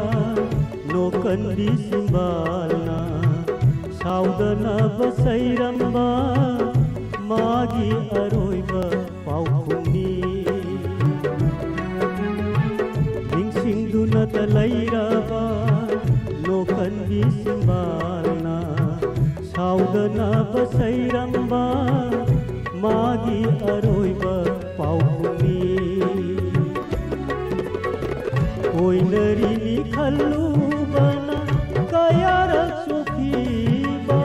ꯅꯣꯀꯟꯕꯤ ꯁꯤꯝꯕꯥꯜꯅ ꯁꯥꯎꯗꯅꯕ ꯆꯩꯔꯝꯕ ꯃꯥꯒꯤ ꯑꯔꯣꯏꯕ ꯄꯥꯎꯈꯨꯝꯅꯤ꯫ ꯅꯤꯡꯁꯤꯡꯗꯨꯅꯇ ꯂꯩꯔꯕ ꯅꯣꯀꯟꯕꯤ ꯁꯤꯝꯕꯥꯜꯅ ꯁꯥꯎꯗꯅꯕ ꯆꯩꯔꯝꯕ ꯃꯥꯒꯤ ꯑꯔꯣꯏꯕ ꯄꯥꯎꯈꯨꯝꯅꯤ꯫ ꯑꯣꯏꯅꯔꯤꯅꯤ ꯈꯜꯂꯨꯕꯅ ꯀꯌꯥꯔꯛ ꯆꯣꯛꯈꯤꯕ,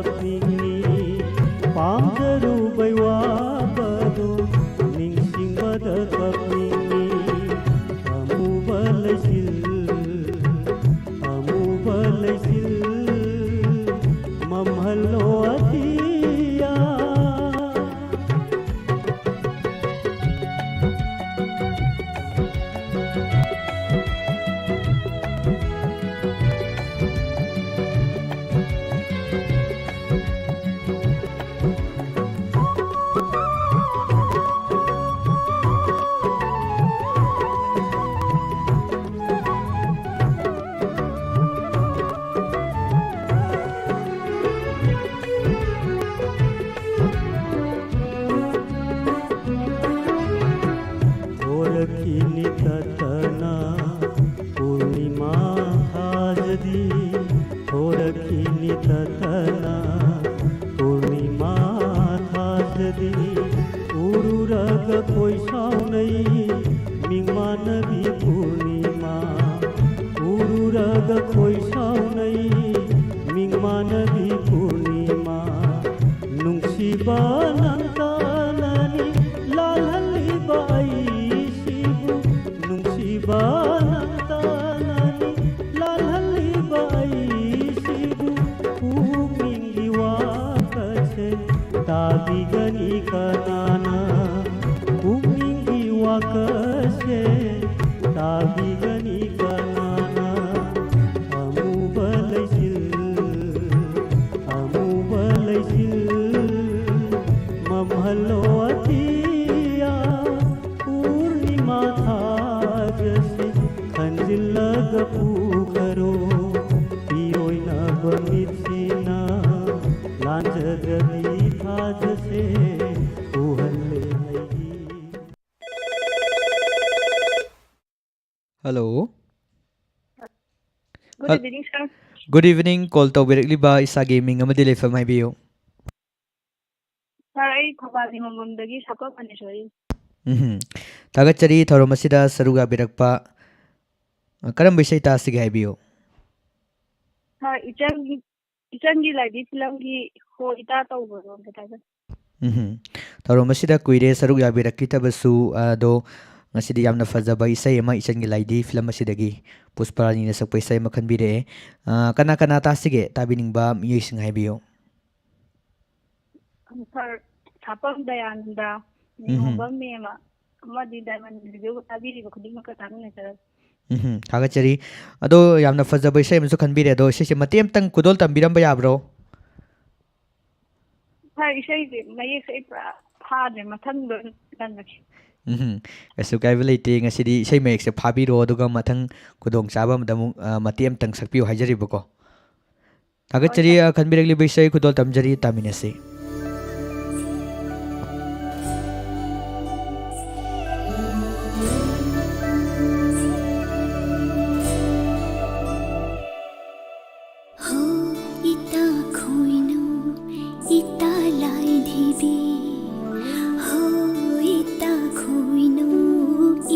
ꯀꯞꯅꯤꯡꯉꯤ꯫ ꯄꯥꯝꯖꯔꯨꯕꯩ ꯋꯥꯕꯗꯨ ꯅꯤꯡꯁꯤꯡꯕꯗ ꯀꯞꯅꯤꯡꯉꯤ꯫ ꯑꯃꯨꯕ ꯂꯩꯆꯤꯜ, ꯑꯃꯨꯕ ꯂꯩꯆꯤꯜ, ꯃꯝꯍꯜꯂꯣ ꯑꯇꯤꯌꯥ꯫ ꯊꯣꯔꯛꯈꯤꯅꯤ ꯇꯠꯇꯅ ꯄꯨꯔꯅꯤꯃꯥ ꯊꯥꯖꯗꯤ, ꯊꯣꯔꯛꯈꯤꯅꯤ ꯇꯠꯇꯅ ꯄꯨꯔꯅꯤꯃꯥ ꯊꯥꯖꯗꯤ꯫ ꯎꯔꯨꯔꯒ ꯈꯣꯏ ꯁꯥꯎꯅꯩ ꯃꯤꯡꯃꯥꯟꯅꯕꯤ ꯄꯨꯔꯅꯤꯃꯥ, ꯎꯔꯨꯔꯒ ꯈꯣꯏ ꯁꯥꯎꯅꯩ ꯃꯤꯡꯃꯥꯟꯅꯕꯤ ꯄꯨꯔꯅꯤꯃꯥ꯫ ꯅꯨꯡꯁꯤꯕ ꯅꯪꯇꯅꯅꯤ ꯂꯥꯜꯍꯜꯂꯤꯕ ꯑꯩꯁꯤꯕꯨ, ꯅꯨꯡꯁꯤꯕ ꯅꯪꯇꯅꯅꯤ ꯂꯥꯜꯍꯜꯂꯤꯕ ꯑꯩꯁꯤꯕꯨ꯫ ꯄꯨꯛꯅꯤꯡꯒꯤ ꯋꯥꯈꯜꯁꯦ ꯇꯥꯕꯤꯒꯅꯤ ꯀꯅꯥꯅ? ꯄꯨꯛꯅꯤꯡꯒꯤ ꯋꯥꯈꯜꯁꯦ ꯇꯥꯕꯤꯒꯅꯤ ꯀꯅꯥꯅ? ꯑꯃꯨꯕ ꯂꯩꯆꯤꯜ, ꯑꯃꯨꯕ ꯂꯩꯆꯤꯜ, ꯃꯝꯍꯜꯂꯣ ꯑꯇꯤꯌꯥ꯫ ꯄꯨꯔꯅꯤꯃꯥ ꯊꯥꯖꯁꯦ ꯈꯟꯖꯤꯜꯂꯒ ꯄꯨꯈꯔꯣ꯫ ꯄꯤꯔꯣꯏꯅꯕ ꯃꯤꯠꯁꯤꯅ ꯂꯥꯟꯖꯗꯕꯤ ꯊꯥꯖꯁꯦ ꯎꯍꯜꯂꯦ ꯑꯩꯒꯤ꯫ ꯍꯜꯂꯣ꯫ Good ꯍꯜ-, evening, sir. Good evening. Call ꯇꯧꯕꯤꯔꯛꯂꯤꯕ ꯏꯁꯥꯒꯤ ꯃꯤꯡ ꯑꯃꯗꯤ ꯂꯩꯐꯝ ꯍꯥꯏꯕꯤꯌꯨ꯫ Sir, ꯑꯩ ꯊꯧꯕꯥꯜ ꯅꯤꯉꯣꯝꯕꯝꯗꯒꯤ ꯁꯛꯄ ꯄꯔꯃꯦꯁꯣꯔꯤ꯫ ꯎꯝꯍꯨꯝ꯫ ꯊꯥꯒꯠꯆꯔꯤ ꯊꯧꯔꯝ ꯑꯁꯤꯗ ꯁꯔꯨꯛ ꯌꯥꯕꯤꯔꯛꯄ꯫ ꯑ, ꯀꯔꯝꯕ ꯏꯁꯩ ꯇꯥꯁꯤꯒꯦ ꯍꯥꯏꯕꯤꯌꯨ꯫ Sir, ꯏꯆꯟꯒꯤ ꯏꯆꯟꯒꯤ ꯂꯥꯏꯗꯤ ꯐꯤꯂꯝꯒꯤ ꯍꯣ ꯏꯇꯥ ꯇꯧꯕꯗꯣ ꯑꯝꯇ ꯇꯥꯖ-, ꯎꯝ꯫ ꯊꯧꯔꯝ ꯑꯁꯤꯗ ꯀꯨꯏꯔꯦ ꯁꯔꯨꯛ ꯌꯥꯕꯤꯔꯛꯈꯤꯗꯕꯁꯨ, ꯑꯗꯣ ꯉꯁꯤꯗꯤ ꯌꯥꯝꯅ ꯐꯖꯕ ꯏꯁꯩ ꯑꯃ ꯏꯆꯟꯒꯤ ꯂꯥꯏꯗꯤ ꯐꯤꯂꯝ ꯑꯁꯤꯗꯒꯤ ꯄꯨꯁꯄꯔꯥꯅꯤꯅ ꯁꯛꯄ ꯏꯁꯩ ꯑꯃ ꯈꯟꯕꯤꯔꯛꯑꯦ꯫ ꯑ, ꯀꯅꯥ ꯀꯅꯥ ꯇꯥꯁꯤꯒꯦ? ꯇꯥꯕꯤꯅꯤꯡꯕ ꯃꯤꯑꯣꯏꯁꯤꯡ ꯍꯥꯏꯕꯤꯌꯨ꯫ ꯁꯥꯔ ꯁꯥꯄꯝ ꯗꯌꯥꯅꯟꯗ, ꯎꯝ꯫ ꯅꯤꯉꯣꯝꯕꯝ ꯃꯦꯝꯃ, ꯑꯃꯗꯤ ꯗꯥꯏꯃꯟ ꯔꯦꯗꯤꯑꯣ ꯇꯥꯕꯤꯔꯤꯕ ꯈꯨꯗꯤꯡꯃꯛꯀ ꯇꯥꯃꯤꯟꯅꯖꯔꯒꯦ꯫ ꯎꯝ, ꯊꯥꯒꯠꯆꯔꯤ꯫ ꯑꯗꯣ ꯌꯥꯝꯅ ꯐꯖꯕ ꯏꯁꯩ ꯑꯃꯁꯨ ꯈꯟꯕꯤꯔꯦ꯫ ꯑꯗꯣ ꯏꯁꯩꯁꯦ ꯃꯇꯦꯛ ꯑꯃꯇꯪ ꯈꯨꯗꯣꯜ ꯇꯝꯕꯤꯔꯝꯕ ꯌꯥꯕ꯭ꯔꯣ? ꯁꯥꯔ, ꯏꯁꯩꯁꯦ ꯃꯌꯦꯛꯁꯦ ꯑꯩ ꯄꯨꯔꯥ ꯐꯥꯗ꯭ꯔꯦ, ꯃꯊꯪꯗ ꯑꯣꯏꯅ ꯇꯝꯖꯒꯦ꯫ ꯎꯝ, ꯀꯩꯁꯨ ꯀꯥꯏꯕ ꯂꯩꯇꯦ꯫ ꯉꯁꯤꯗꯤ ꯏꯁꯩ ꯃꯌꯦꯛꯁꯦ ꯐꯥꯕꯤꯔꯣ, ꯑꯗꯨꯒ ꯃꯊꯪ ꯈꯨꯗꯣꯡꯆꯥꯕ ꯑꯃꯗ ꯑꯃꯨꯛ, ꯑ, ꯃꯇꯦꯛ ꯑꯃꯇꯪ ꯁꯛꯄꯤꯌꯨ ꯍꯥꯏꯖꯔꯤꯕꯀꯣ꯫ ꯊꯥꯒꯠꯆꯔꯤ, ꯍꯣꯏ, ꯁꯥꯔ꯫ ꯑ, ꯈꯟꯕꯤꯔꯛꯂꯤꯕ ꯏꯁꯩ ꯈꯨꯗꯣꯜ ꯇꯝꯖꯔꯤ, ꯇꯥꯃꯤꯟꯅꯁꯤ꯫ ꯍꯣ ꯏꯇꯥ ꯈꯣꯏꯅꯨ, ꯏꯇꯥ ꯂꯥꯏꯙꯤꯕꯤ, ꯍꯣ ꯏꯇꯥ ꯈꯣꯏꯅꯨ,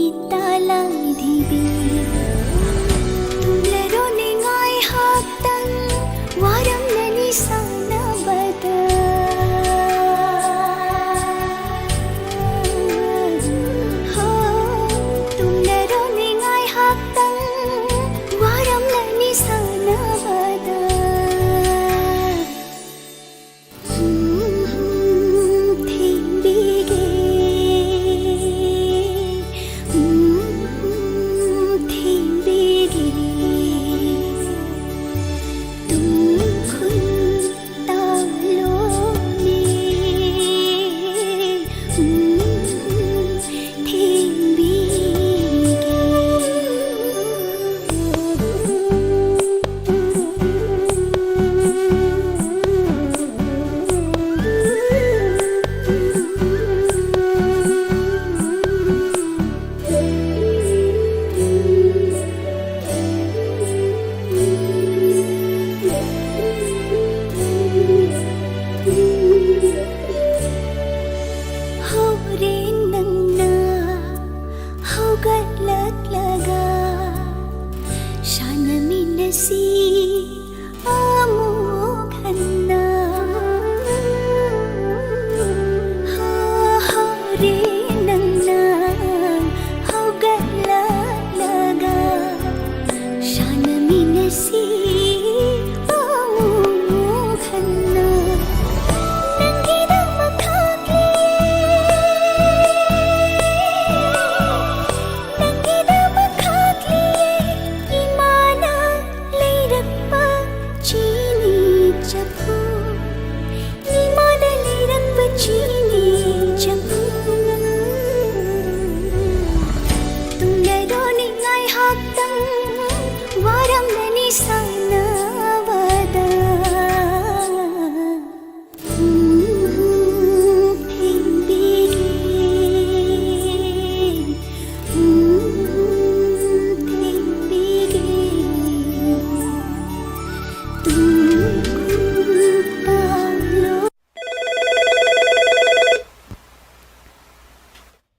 ꯏꯇꯥ ꯂꯥꯏꯙꯤꯕꯤ꯫ ꯇꯨꯝꯂꯔꯣꯅꯦ ꯉꯥꯏꯍꯥꯛꯇꯪ, ꯋꯥꯔꯝꯂꯅꯤ ꯁꯥꯟꯅꯕꯗ꯫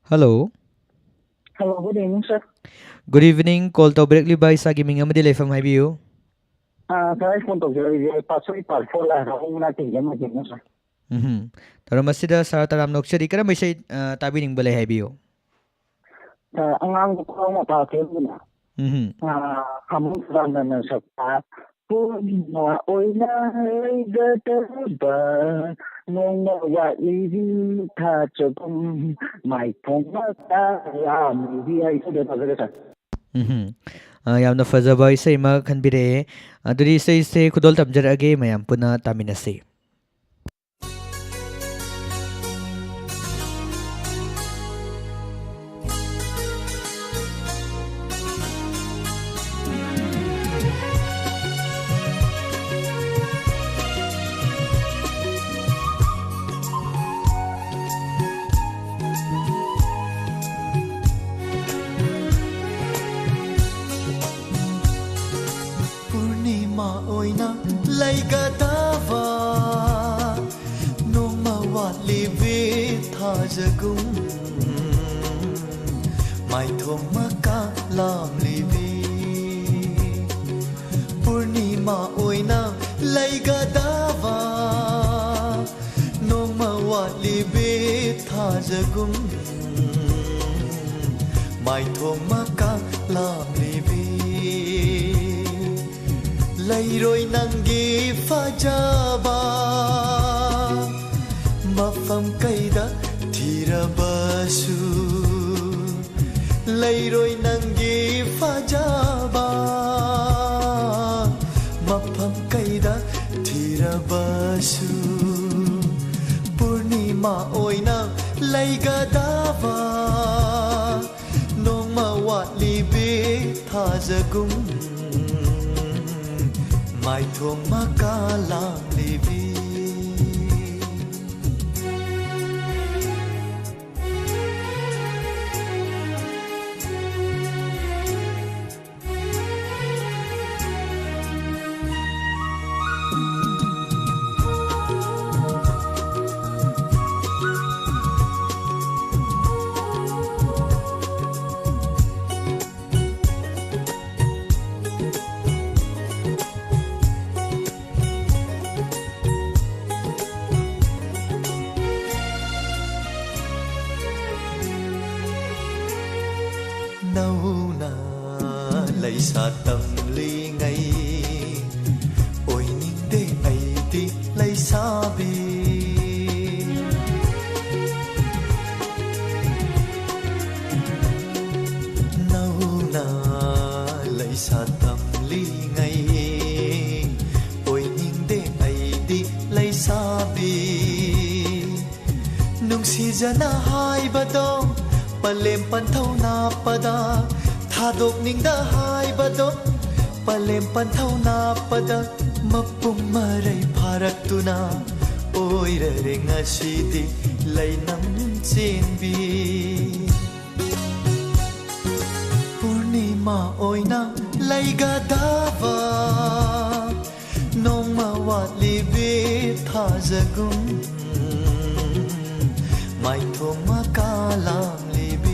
Hello. Hello, good evening, sir. Good evening. Call ꯇꯧꯕꯤꯔꯛꯂꯤꯕ ꯏꯁꯥꯒꯤ ꯃꯤꯡ ꯑꯃꯗꯤ ꯂꯩꯐꯝ ꯍꯥꯏꯕꯤꯌꯨ꯫ ꯑꯥ, sir, ꯑꯩ phone ꯇꯧꯖꯔꯛꯏꯁꯦ ꯄꯥꯠꯁꯣꯏ ꯄꯥꯔꯠ ꯐꯣꯔ ꯂꯥꯏ ꯍꯔꯥꯎꯕ ꯃꯅꯥꯛꯇꯒꯤ ꯑꯃꯒꯤꯅꯦ, sir꯫ ꯎꯝꯍꯨꯝ꯫ ꯊꯧꯔꯝ ꯑꯁꯤꯗ sir ꯇꯔꯥꯝꯅ ꯑꯣꯛꯆꯔꯤ꯫ ꯀꯔꯝꯕ ꯏꯁꯩ, ꯑ, ꯇꯥꯕꯤꯅꯤꯡꯕ ꯂꯩ ꯍꯥꯏꯕꯤꯌꯨ? Sir, ꯑꯉꯥꯡꯗꯣ ꯈꯨꯂꯥꯎ ꯃꯄꯥ ꯐꯤꯂꯝꯗꯨꯅ, ꯎꯝꯍꯨꯝ꯫ ꯑꯥ, ꯈꯥꯃꯣ ꯁꯗꯥꯅꯟꯗꯅ ꯁꯛꯄ ꯄꯨꯔꯅꯤꯃꯥ ꯑꯣꯏꯅ ꯂꯩꯒꯗꯕ ꯅꯣꯡꯃ ꯋꯥꯠꯂꯤꯕꯤ ꯊꯥꯖꯒꯨꯝ ꯃꯥꯏꯊꯣꯡ ꯃꯆꯥ ꯂꯥꯝꯂꯤꯕꯤ ꯍꯥꯏ ꯏꯁꯩꯗꯣ ꯇꯧꯖꯔꯦ, sir꯫ ꯎꯝꯍꯨꯝ꯫ ꯑ, ꯌꯥꯝꯅ ꯐꯖꯕ ꯏꯁꯩ ꯑꯃ ꯈꯟꯕꯤꯔꯛꯑꯦ꯫ ꯑꯗꯨꯗꯤ ꯏꯁꯩꯁꯦ ꯈꯨꯗꯣꯜ ꯇꯝꯖꯔꯛꯑꯒꯦ, ꯃꯌꯥꯝ ꯄꯨꯟꯅ ꯇꯥꯃꯤꯟꯅꯁꯤ꯫ ꯄꯨꯔꯅꯤꯃꯥ ꯑꯣꯏꯅ ꯂꯩꯒꯗꯕ ꯅꯣꯡꯃ ꯋꯥꯠꯂꯤꯕꯤ ꯊꯥꯖꯒꯨꯝ ꯃꯥꯏꯊꯣꯡ ꯃꯀꯥ ꯂꯥꯝꯂꯤꯕꯤ꯫ ꯄꯨꯔꯅꯤꯃꯥ ꯑꯣꯏꯅ ꯂꯩꯒꯗꯕ ꯅꯣꯡꯃ ꯋꯥꯠꯂꯤꯕꯤ ꯊꯥꯖꯒꯨꯝ ꯃꯥꯏꯊꯣꯡ ꯃꯀꯥ ꯂꯥꯝꯂꯤꯕꯤ꯫ ꯂꯩꯔꯣꯏ ꯅꯪꯒꯤ ꯐꯖꯕ ꯃꯐꯝ ꯀꯩꯗ ꯊꯤꯔꯕꯁꯨ꯫ ꯂꯩꯔꯣꯏ ꯅꯪꯒꯤ ꯐꯖꯕ ꯃꯐꯝ ꯀꯩꯗ ꯊꯤꯔꯕꯁꯨ꯫ ꯄꯨꯔꯅꯤꯃꯥ ꯑꯣꯏꯅ ꯂꯩꯒꯗꯕ ꯅꯣꯡꯃ ꯋꯥꯠꯂꯤꯕꯤ ꯊꯥꯖꯒꯨꯝ ꯃꯥꯏꯊꯣꯡ ꯃꯀꯥ ꯂꯥꯝꯂꯤꯕꯤ꯫ ꯏꯁꯥ ꯇꯝꯂꯤꯉꯩ ꯑꯣꯏꯅꯤꯡꯗꯦ ꯑꯩꯗꯤ ꯂꯩꯁꯥꯕꯤ꯫ ꯅꯧꯅ ꯂꯩꯁꯥ ꯇꯝꯂꯤꯉꯩ ꯑꯣꯏꯅꯤꯡꯗꯦ ꯑꯩꯗꯤ ꯂꯩꯁꯥꯕꯤ꯫ ꯅꯨꯡꯁꯤꯖꯅ ꯍꯥꯏꯕꯗꯣ ꯄꯂꯦꯝ ꯄꯟꯊꯧ ꯅꯥꯞꯄꯗ, ꯊꯥꯗꯣꯛꯅꯤꯡꯗ ꯍꯥꯏꯕꯗꯣ ꯄꯂꯦꯝ ꯄꯟꯊꯧ ꯅꯥꯞꯄꯗ, ꯃꯄꯨꯡ ꯃꯔꯩ ꯐꯥꯔꯛꯇꯨꯅ ꯑꯣꯏꯔꯔꯦ ꯉꯁꯤꯗꯤ ꯂꯩꯅꯝ ꯆꯦꯟꯕꯤ꯫ ꯄꯨꯔꯅꯤꯃꯥ ꯑꯣꯏꯅ ꯂꯩꯒꯗꯕ ꯅꯣꯡꯃ ꯋꯥꯠꯂꯤꯕꯤ ꯊꯥꯖꯒꯨꯝ ꯃꯥꯏꯊꯣꯡ ꯃꯀꯥ ꯂꯥꯝꯂꯤꯕꯤ꯫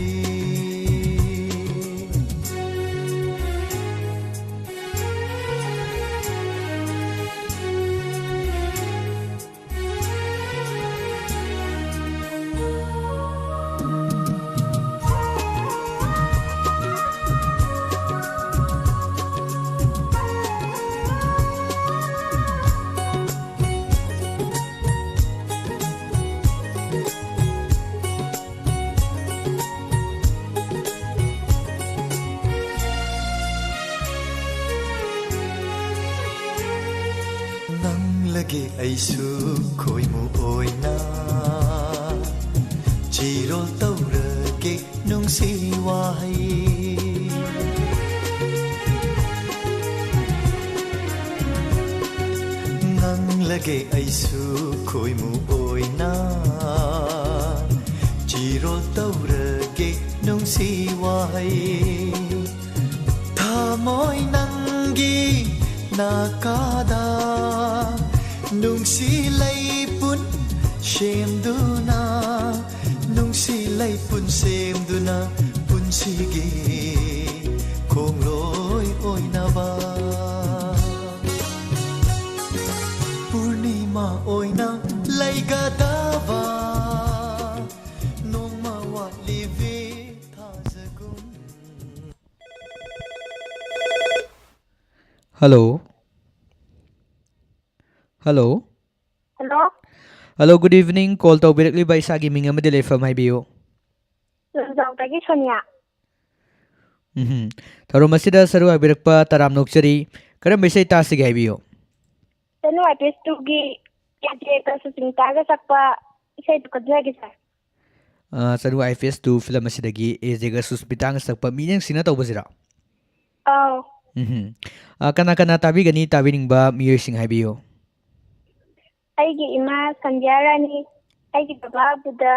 ꯉꯪꯂꯒꯦ ꯑꯩꯁꯨ ꯈꯣꯏꯃꯨ ꯑꯣꯏꯅ ꯆꯤꯔꯣꯜ ꯇꯧꯔꯒꯦ ꯅꯨꯡꯁꯤ ꯋꯥꯍꯩ꯫ ꯉꯪꯂꯒꯦ ꯑꯩꯁꯨ ꯈꯣꯏꯃꯨ ꯑꯣꯏꯅ ꯆꯤꯔꯣꯜ ꯇꯧꯔꯒꯦ ꯅꯨꯡꯁꯤ ꯋꯥꯍꯩ꯫ ꯊꯃꯣꯏ ꯅꯪꯒꯤ ꯅꯥꯀꯥꯗ ꯅꯨꯡꯁꯤ ꯂꯩꯄꯨꯟ ꯁꯦꯝꯗꯨꯅ, ꯅꯨꯡꯁꯤ ꯂꯩꯄꯨꯟ ꯁꯦꯝꯗꯨꯅ ꯄꯨꯟꯁꯤꯒꯤ ꯈꯣꯡꯂꯣꯏ ꯑꯣꯏꯅꯕ ꯄꯨꯔꯅꯤꯃꯥ ꯑꯣꯏꯅ ꯂꯩꯒꯗꯕ ꯅꯣꯡꯃ ꯋꯥꯠꯂꯤꯕꯤ ꯊꯥꯖꯒꯨꯝ꯫ Hello. Hello. Hello. Hello, good evening. Call ꯇꯧꯕꯤꯔꯛꯂꯤꯕ ꯏꯁꯥꯒꯤ ꯃꯤꯡ ꯑꯃꯗꯤ ꯂꯩꯐꯝ ꯍꯥꯏꯕꯤꯌꯨ. ꯂꯝꯖꯥꯎꯗꯒꯤ ꯁꯣꯅꯤꯌꯥ. ꯎꯝ. ꯊꯧꯔꯝ ꯑꯁꯤꯗ ꯁꯔꯨꯛ ꯌꯥꯕꯤꯔꯛꯄ ꯇꯔꯥꯝꯅ ꯑꯣꯛꯆꯔꯤ. ꯀꯔꯝꯕ ꯏꯁꯩ ꯇꯥꯁꯤꯒꯦ ꯍꯥꯏꯕꯤꯌꯨ? ꯆꯅꯨ ꯑꯥꯏ ꯄꯤ ꯑꯦꯁ ꯇꯨꯒꯤ ꯀꯦꯖꯦꯒ ꯁꯨꯁꯃꯤꯇꯥꯒ ꯁꯛꯄ ꯏꯁꯩꯗꯨ ꯈꯟꯖꯒꯦ ꯁꯥꯔ. ꯑ, ꯆꯅꯨ I P S two film ꯑꯁꯤꯗꯒꯤ ꯑꯦ ꯖꯦꯒ ꯁꯨꯁꯃꯤꯇꯥꯒ ꯁꯛꯄ ꯃꯤꯠꯌꯦꯡꯁꯤꯅ ꯇꯧꯕꯁꯤꯔꯣ? ꯑꯧ. ꯎꯝ. ꯑ, ꯀꯅꯥ ꯀꯅꯥ ꯇꯥꯕꯤꯒꯅꯤ, ꯇꯥꯕꯤꯅꯤꯡꯕ ꯃꯤꯑꯣꯏꯁꯤꯡ ꯍꯥꯏꯕꯤꯌꯨ. ꯑꯩꯒꯤ ꯏꯃꯥ ꯁꯟꯙ꯭ꯌꯥ ꯔꯥꯅꯤ, ꯑꯩꯒꯤ ꯕꯕꯥ ꯕꯨꯙ,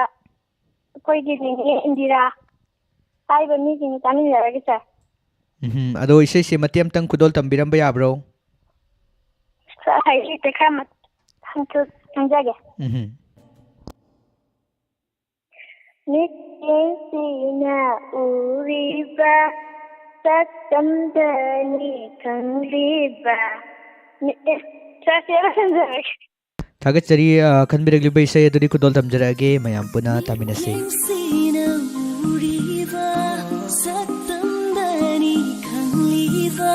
ꯑꯩꯈꯣꯏꯒꯤ ꯅꯦꯅꯦ ꯏꯟꯗꯤꯔꯥ, ꯍꯥꯏꯔꯤꯕ ꯃꯤꯁꯤꯡ ꯇꯥꯃꯤꯟꯅꯔꯒꯦ ꯁꯥꯔ. ꯎꯝ. ꯑꯗꯣ ꯏꯁꯩꯁꯦ ꯃꯇꯦꯛ ꯑꯃꯇꯪ ꯈꯨꯗꯣꯜ ꯇꯝꯕꯤꯔꯝꯕ ꯌꯥꯕ꯭ꯔꯣ? ꯁꯥꯔ, ꯍꯩꯖꯤꯛꯇꯤ ꯈꯔ ꯃꯠ-, ꯍꯟꯇꯨ ꯈꯪꯖꯒꯦ. ꯎꯝ. ꯃꯤꯠꯌꯦꯡꯁꯤꯅ ꯎꯔꯤꯕ ꯁꯛꯇꯝꯗꯅꯤ ꯈꯪꯂꯤꯕ. ꯃꯤꯠꯌꯦꯡ-, ꯁꯥꯔ, ꯁꯤ ꯑꯃ ꯁꯤꯟꯖꯔꯒꯦ. ꯊꯥꯒꯠꯆꯔꯤ, ꯑ, ꯈꯟꯕꯤꯔꯛꯂꯤꯕ ꯏꯁꯩ ꯑꯗꯨꯗꯤ ꯈꯨꯗꯣꯜ ꯇꯝꯖꯔꯛꯑꯒꯦ, ꯃꯌꯥꯝ ꯄꯨꯟꯅ ꯇꯥꯃꯤꯟꯅꯁꯤ. ꯃꯤꯠꯌꯦꯡꯁꯤꯅ ꯎꯔꯤꯕ ꯁꯛꯇꯝꯗꯅꯤ ꯈꯪꯂꯤꯕ.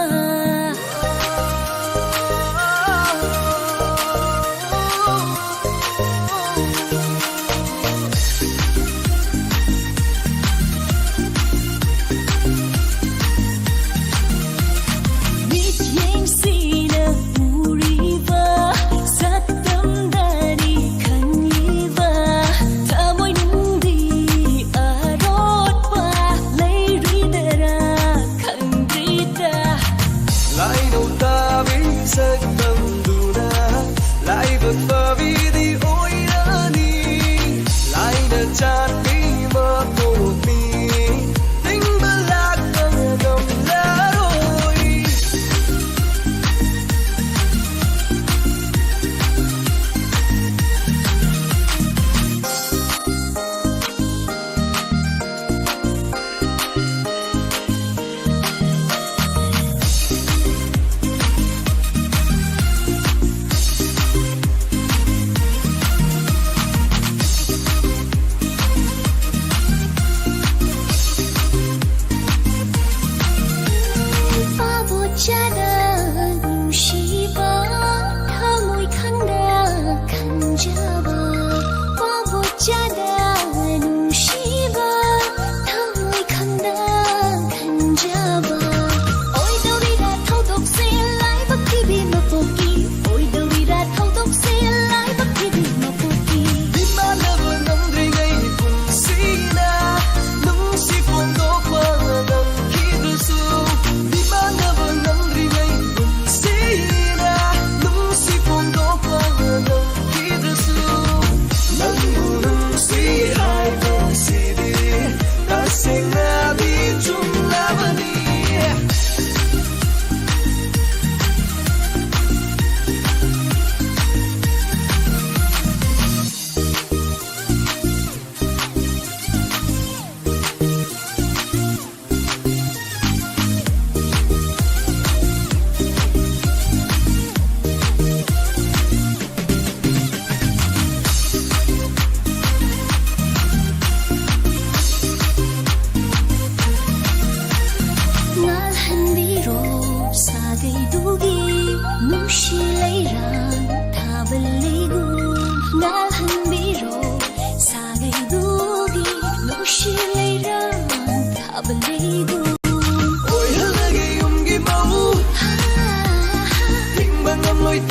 ꯃꯤꯠꯌꯦꯡꯁꯤꯅ ꯎꯔꯤꯕ ꯁꯛꯇꯝꯗꯅꯤ ꯈꯪꯂꯤꯕ. ꯊꯃꯣꯏꯅꯨꯡꯗꯤ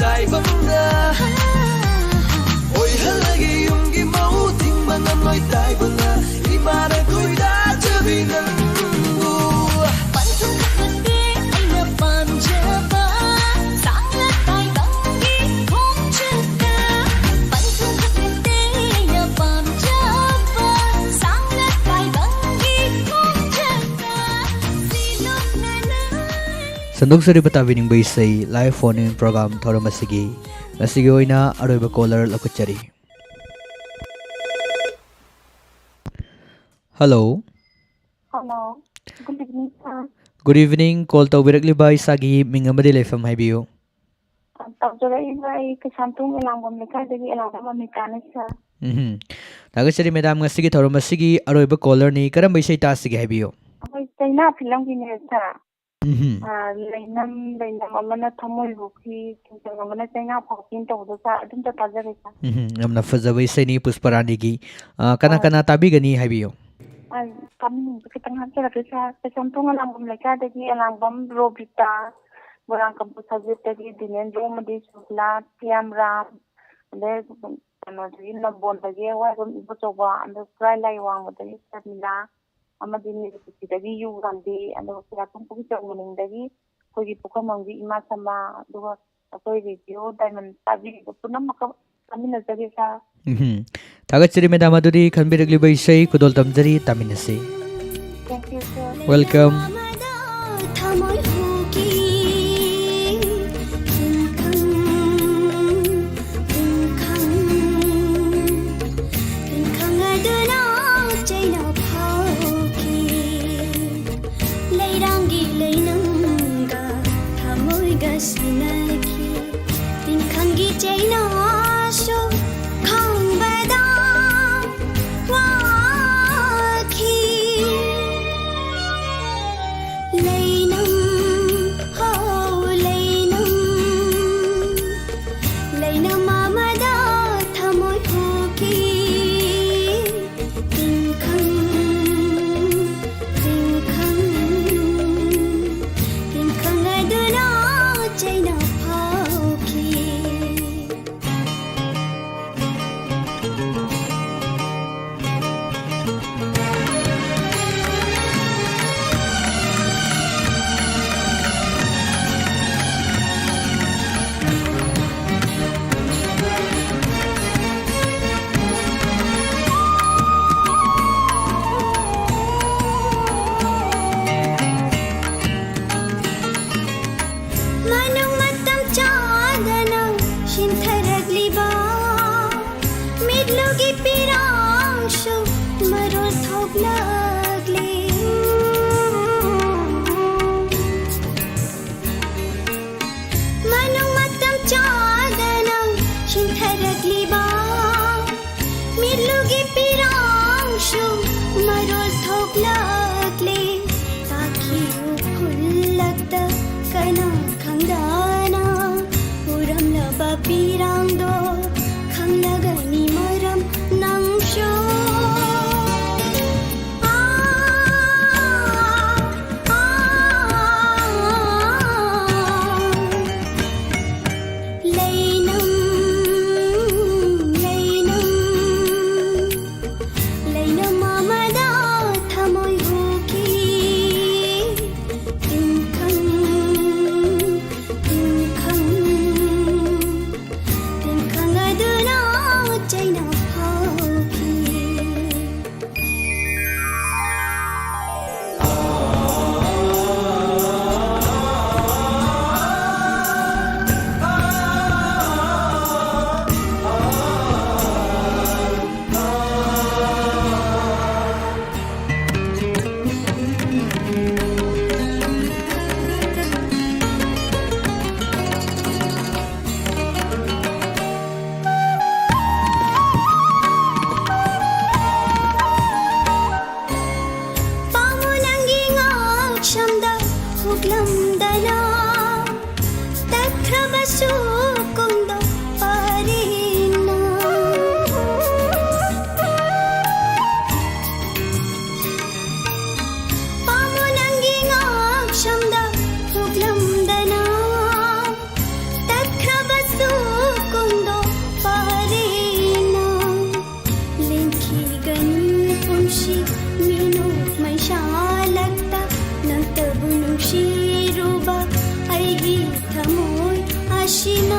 ꯇꯥꯏꯕꯪꯗ ꯑꯣꯏꯍꯜꯂꯒꯦ ꯌꯨꯝꯒꯤ ꯃꯧ ꯊꯤꯡꯕ ꯉꯝꯂꯣꯏ ꯇꯥꯏꯕꯪꯅ ꯏꯃꯥꯅ ꯈꯣꯏꯗꯥꯖꯕꯤ ꯅꯪꯕꯨ ꯄꯟꯊꯨꯡ ꯈꯛꯇꯦ ꯑꯩꯅ ꯄꯥꯝꯖꯕ ꯁꯥꯡꯅ ꯇꯥꯏꯕꯪꯒꯤ ꯈꯣꯡꯆꯠꯇ ꯄꯟꯊꯨꯡ ꯈꯛꯇꯦ ꯑꯩꯅ ꯄꯥꯝꯖꯕ ꯁꯥꯡꯅ ꯇꯥꯏꯕꯪꯒꯤ ꯈꯣꯡꯆꯠꯇ ꯁꯤꯂꯣꯛꯅꯅ ꯁꯟꯗꯣꯛꯆꯔꯤꯕ ꯇꯥꯕꯤꯅꯤꯡꯕ ꯏꯁꯩ ꯂꯥꯏꯚ ꯐꯣꯟ ꯏꯟ ꯄ꯭ꯔꯣꯒ꯭ꯔꯥꯝ ꯊꯧꯔꯝ ꯑꯁꯤꯒꯤ ꯉꯁꯤꯒꯤ ꯑꯣꯏꯅ ꯑꯔꯣꯏꯕ ꯀꯣꯂꯔ ꯂꯧꯈꯠꯆꯔꯤ꯫ Hello. Hello. Good evening, sir. Good evening. Call ꯇꯧꯕꯤꯔꯛꯂꯤꯕ ꯏꯁꯥꯒꯤ ꯃꯤꯡ ꯑꯃꯗꯤ ꯂꯩꯐꯝ ꯍꯥꯏꯕꯤꯌꯨ꯫ ꯇꯧꯖꯔꯛꯏꯕ ꯑꯩ ꯀꯩꯁꯥꯝꯊꯣꯡ ꯑꯦꯂꯥꯡꯕꯝ ꯂꯩꯀꯥꯏꯗꯒꯤ ꯑꯦꯂꯥꯡꯕꯝ ꯑꯃꯤꯇꯥꯅꯤ, ꯁꯥꯔ꯫ ꯎꯝꯍꯨꯝ꯫ ꯊꯥꯒꯠꯆꯔꯤ ꯃꯦꯗꯥꯝ, ꯉꯁꯤꯒꯤ ꯊꯧꯔꯝ ꯑꯁꯤꯒꯤ ꯑꯔꯣꯏꯕ ꯀꯣꯂꯔꯅꯤ꯫ ꯀꯔꯝꯕ ꯏꯁꯩ ꯇꯥꯁꯤꯒꯦ ꯍꯥꯏꯕꯤꯌꯨ꯫ ꯑꯩꯈꯣꯏ ꯆꯩꯅꯥ ꯐꯤꯂꯝꯒꯤꯅꯦ, ꯁꯥꯔ꯫ ꯎꯝꯍꯨꯝ꯫ ꯑꯥ, ꯂꯩꯅꯝ, ꯂꯩꯅꯝ ꯑꯃꯅ ꯊꯃꯣꯏ ꯍꯨꯈꯤ, ꯆꯤꯡꯇꯝ ꯑꯃꯅ ꯆꯩꯅꯥ ꯐꯥꯎꯈꯤꯅ ꯇꯧꯕꯗꯣ, ꯁꯥꯔ, ꯑꯗꯨꯝꯇ ꯇꯥꯖꯔꯦ, ꯁꯥꯔ꯫ ꯎꯝꯍꯨꯝ꯫ ꯌꯥꯝꯅ ꯐꯖꯕ ꯏꯁꯩꯅꯤ, ꯄꯨꯁꯄꯔꯥꯅꯤꯒꯤ꯫ ꯑꯥ, ꯀꯅꯥ ꯑꯥ꯫ ꯀꯅꯥ ꯇꯥꯕꯤꯒꯅꯤ ꯍꯥꯏꯕꯤꯌꯨ꯫ ꯑꯥ, ꯇꯥꯅꯤꯡꯕ ꯈꯤꯇꯪ ꯍꯥꯞꯆꯔꯛꯀꯦ, ꯁꯥꯔ꯫ ꯀꯩꯁꯥꯝꯊꯣꯡ ꯑꯦꯂꯥꯡꯕꯝ ꯂꯩꯀꯥꯏꯗꯒꯤ ꯑꯦꯂꯥꯡꯕꯝ ꯔꯣꯕꯤꯇꯥ, ꯃꯣꯏꯔꯥꯡ ꯀꯝꯄꯨ ꯁꯖꯤꯠꯇꯒꯤ ꯗꯤꯅꯦꯟꯗ꯭ꯔꯣ ꯑꯃꯗꯤ ꯁꯨꯕꯂꯥ, ꯊꯤꯌꯥꯝꯔꯥꯝ, ꯑꯗꯩ ꯀꯩꯅꯣꯗꯒꯤ ꯅꯝꯕꯣꯜꯗꯒꯤ ꯑꯋꯥꯏꯕꯝ ꯏꯕꯣꯆꯧꯕ, ꯑꯗꯨ ꯈꯨꯔꯥꯏ ꯂꯥꯏ ꯋꯥꯡꯃꯗꯒꯤ ꯁꯔꯃꯤꯂꯥ, ꯑꯃꯗꯤ ꯃꯤꯔꯨꯄꯤꯁꯤꯗꯒꯤ ꯌꯨ ꯒꯥꯟꯙꯤ, ꯑꯗꯨꯒ ꯈꯨꯌꯥꯊꯣꯡ ꯄꯨꯈ꯭ꯔꯤꯆꯧ ꯃꯅꯤꯡꯗꯒꯤ ꯑꯩꯈꯣꯏꯒꯤ ꯄꯨꯈ꯭ꯔꯝꯕꯝꯒꯤ ꯏꯃꯥ ꯁꯃꯥ, ꯑꯗꯨꯒ ꯑꯩꯈꯣꯏ ꯔꯦꯗꯤꯑꯣ ꯗꯥꯏꯃꯟ ꯇꯥꯕꯤꯔꯤꯕ ꯄꯨꯝꯅꯃꯛꯀ ꯇꯥꯃꯤꯟꯅꯖꯒꯦ, ꯁꯥꯔ꯫ ꯎꯝꯍꯨꯝ꯫ ꯊꯥꯒꯠꯆꯔꯤ ꯃꯦꯗꯥꯝ, ꯑꯗꯨꯗꯤ ꯈꯟꯕꯤꯔꯛꯂꯤꯕ ꯏꯁꯩ ꯈꯨꯗꯣꯜ ꯇꯝꯖꯔꯤ, ꯇꯥꯃꯤꯟꯅꯁꯤ꯫ Thank you, sir. Welcome. ꯊꯃꯣꯏ ꯍꯨꯈꯤ, ꯇꯤꯟꯈꯪ, ꯇꯤꯟꯈꯪ, ꯇꯤꯟꯈꯪ ꯑꯗꯨꯅ ꯆꯩꯅ ꯐꯥꯎꯈꯤ꯫ ꯂꯩꯔꯥꯡꯒꯤ ꯂꯩꯅꯝꯒ ꯊꯃꯣꯏꯒ ꯁꯤꯟꯅꯈꯤ꯫ ꯇꯤꯟꯈꯪꯒꯤ ꯆꯩꯅꯥꯁꯨ ꯈꯪꯕꯗ ꯋꯥꯈꯤ꯫ ꯑꯁꯨꯛ ꯀꯨꯝꯗꯣ ꯄꯔꯦꯡꯅ꯫ ꯄꯥꯝꯃꯣ ꯅꯪꯒꯤ ꯉꯛꯁꯝꯗ ꯍꯨꯛꯂꯝꯗꯅ ꯇꯠꯈ꯭ꯔꯕꯁꯨ ꯀꯨꯝꯗꯣ ꯄꯔꯦꯡꯅ꯫ ꯂꯦꯟꯈꯤꯒꯅꯤ ꯄꯨꯟꯁꯤ ꯃꯤꯅꯣꯛ ꯃꯩꯁꯥꯂꯛꯇ ꯅꯪꯇꯕꯨ ꯅꯨꯡꯁꯤꯔꯨꯕ ꯑꯩꯒꯤ ꯊꯃꯣꯏ ꯑꯁꯤꯅ꯫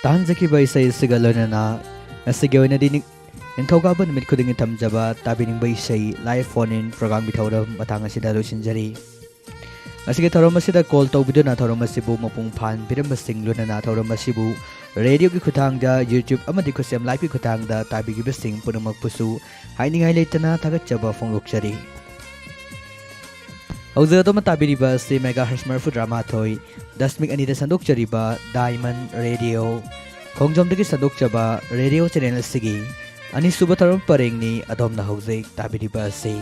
ꯇꯥꯍꯟꯖꯈꯤꯕ ꯏꯁꯩ ꯑꯁꯤꯒ ꯂꯣꯏꯅꯅ ꯉꯁꯤꯒꯤ ꯑꯣꯏꯅꯗꯤ ꯅꯤꯡ-, ꯅꯤꯡꯊꯧꯀꯥꯕ ꯅꯨꯃꯤꯠ ꯈꯨꯗꯤꯡꯒꯤ ꯊꯝꯖꯕ ꯇꯥꯕꯤꯅꯤꯡꯕ ꯏꯁꯩ live phone in programꯒꯤ ꯊꯧꯔꯝ ꯃꯇꯥꯡ ꯑꯁꯤꯗ ꯂꯣꯏꯁꯤꯟꯖꯔꯤ꯫ ꯉꯁꯤꯒꯤ ꯊꯧꯔꯝ ꯑꯁꯤꯗ call ꯇꯧꯕꯤꯗꯨꯅ ꯊꯧꯔꯝ ꯑꯁꯤꯕꯨ ꯃꯄꯨꯡ ꯐꯥꯍꯟꯕꯤꯔꯝꯕꯁꯤꯡ, ꯂꯣꯏꯅꯅ ꯊꯧꯔꯝ ꯑꯁꯤꯕꯨ radioꯒꯤ ꯈꯨꯠꯊꯥꯡꯗ, YouTube ꯑꯃꯗꯤ ꯈꯨꯠꯁꯦꯝ liveꯀꯤ ꯈꯨꯠꯊꯥꯡꯗ ꯇꯥꯕꯤꯈꯤꯕꯁꯤꯡ ꯄꯨꯝꯅꯃꯛꯄꯨꯁꯨ ꯍꯥꯏꯅꯤꯡꯉꯥꯏ ꯂꯩꯇꯅ ꯊꯥꯒꯠꯆꯕ ꯐꯣꯡꯗꯣꯛꯆꯔꯤ꯫ ꯍꯧꯖꯤꯛ ꯑꯗꯣꯝꯅ ꯇꯥꯕꯤꯔꯤꯕ ꯑꯁꯤ megahertz ꯃꯔꯤꯐꯨ ꯇꯔꯥꯃꯥꯊꯣꯏ ꯗꯁꯃꯤꯛ ꯑꯅꯤꯗ ꯁꯟꯗꯣꯛꯆꯔꯤꯕ Diamond Radio, ꯈꯣꯡꯖꯣꯝꯗꯒꯤ ꯁꯟꯗꯣꯛꯆꯕ radio channel ꯑꯁꯤꯒꯤ ꯑꯅꯤꯁꯨꯕ ꯊꯧꯔꯝ ꯄꯔꯦꯡꯅꯤ ꯑꯗꯣꯝꯅ ꯍꯧꯖꯤꯛ ꯇꯥꯕꯤꯔꯤꯕ ꯑꯁꯤ꯫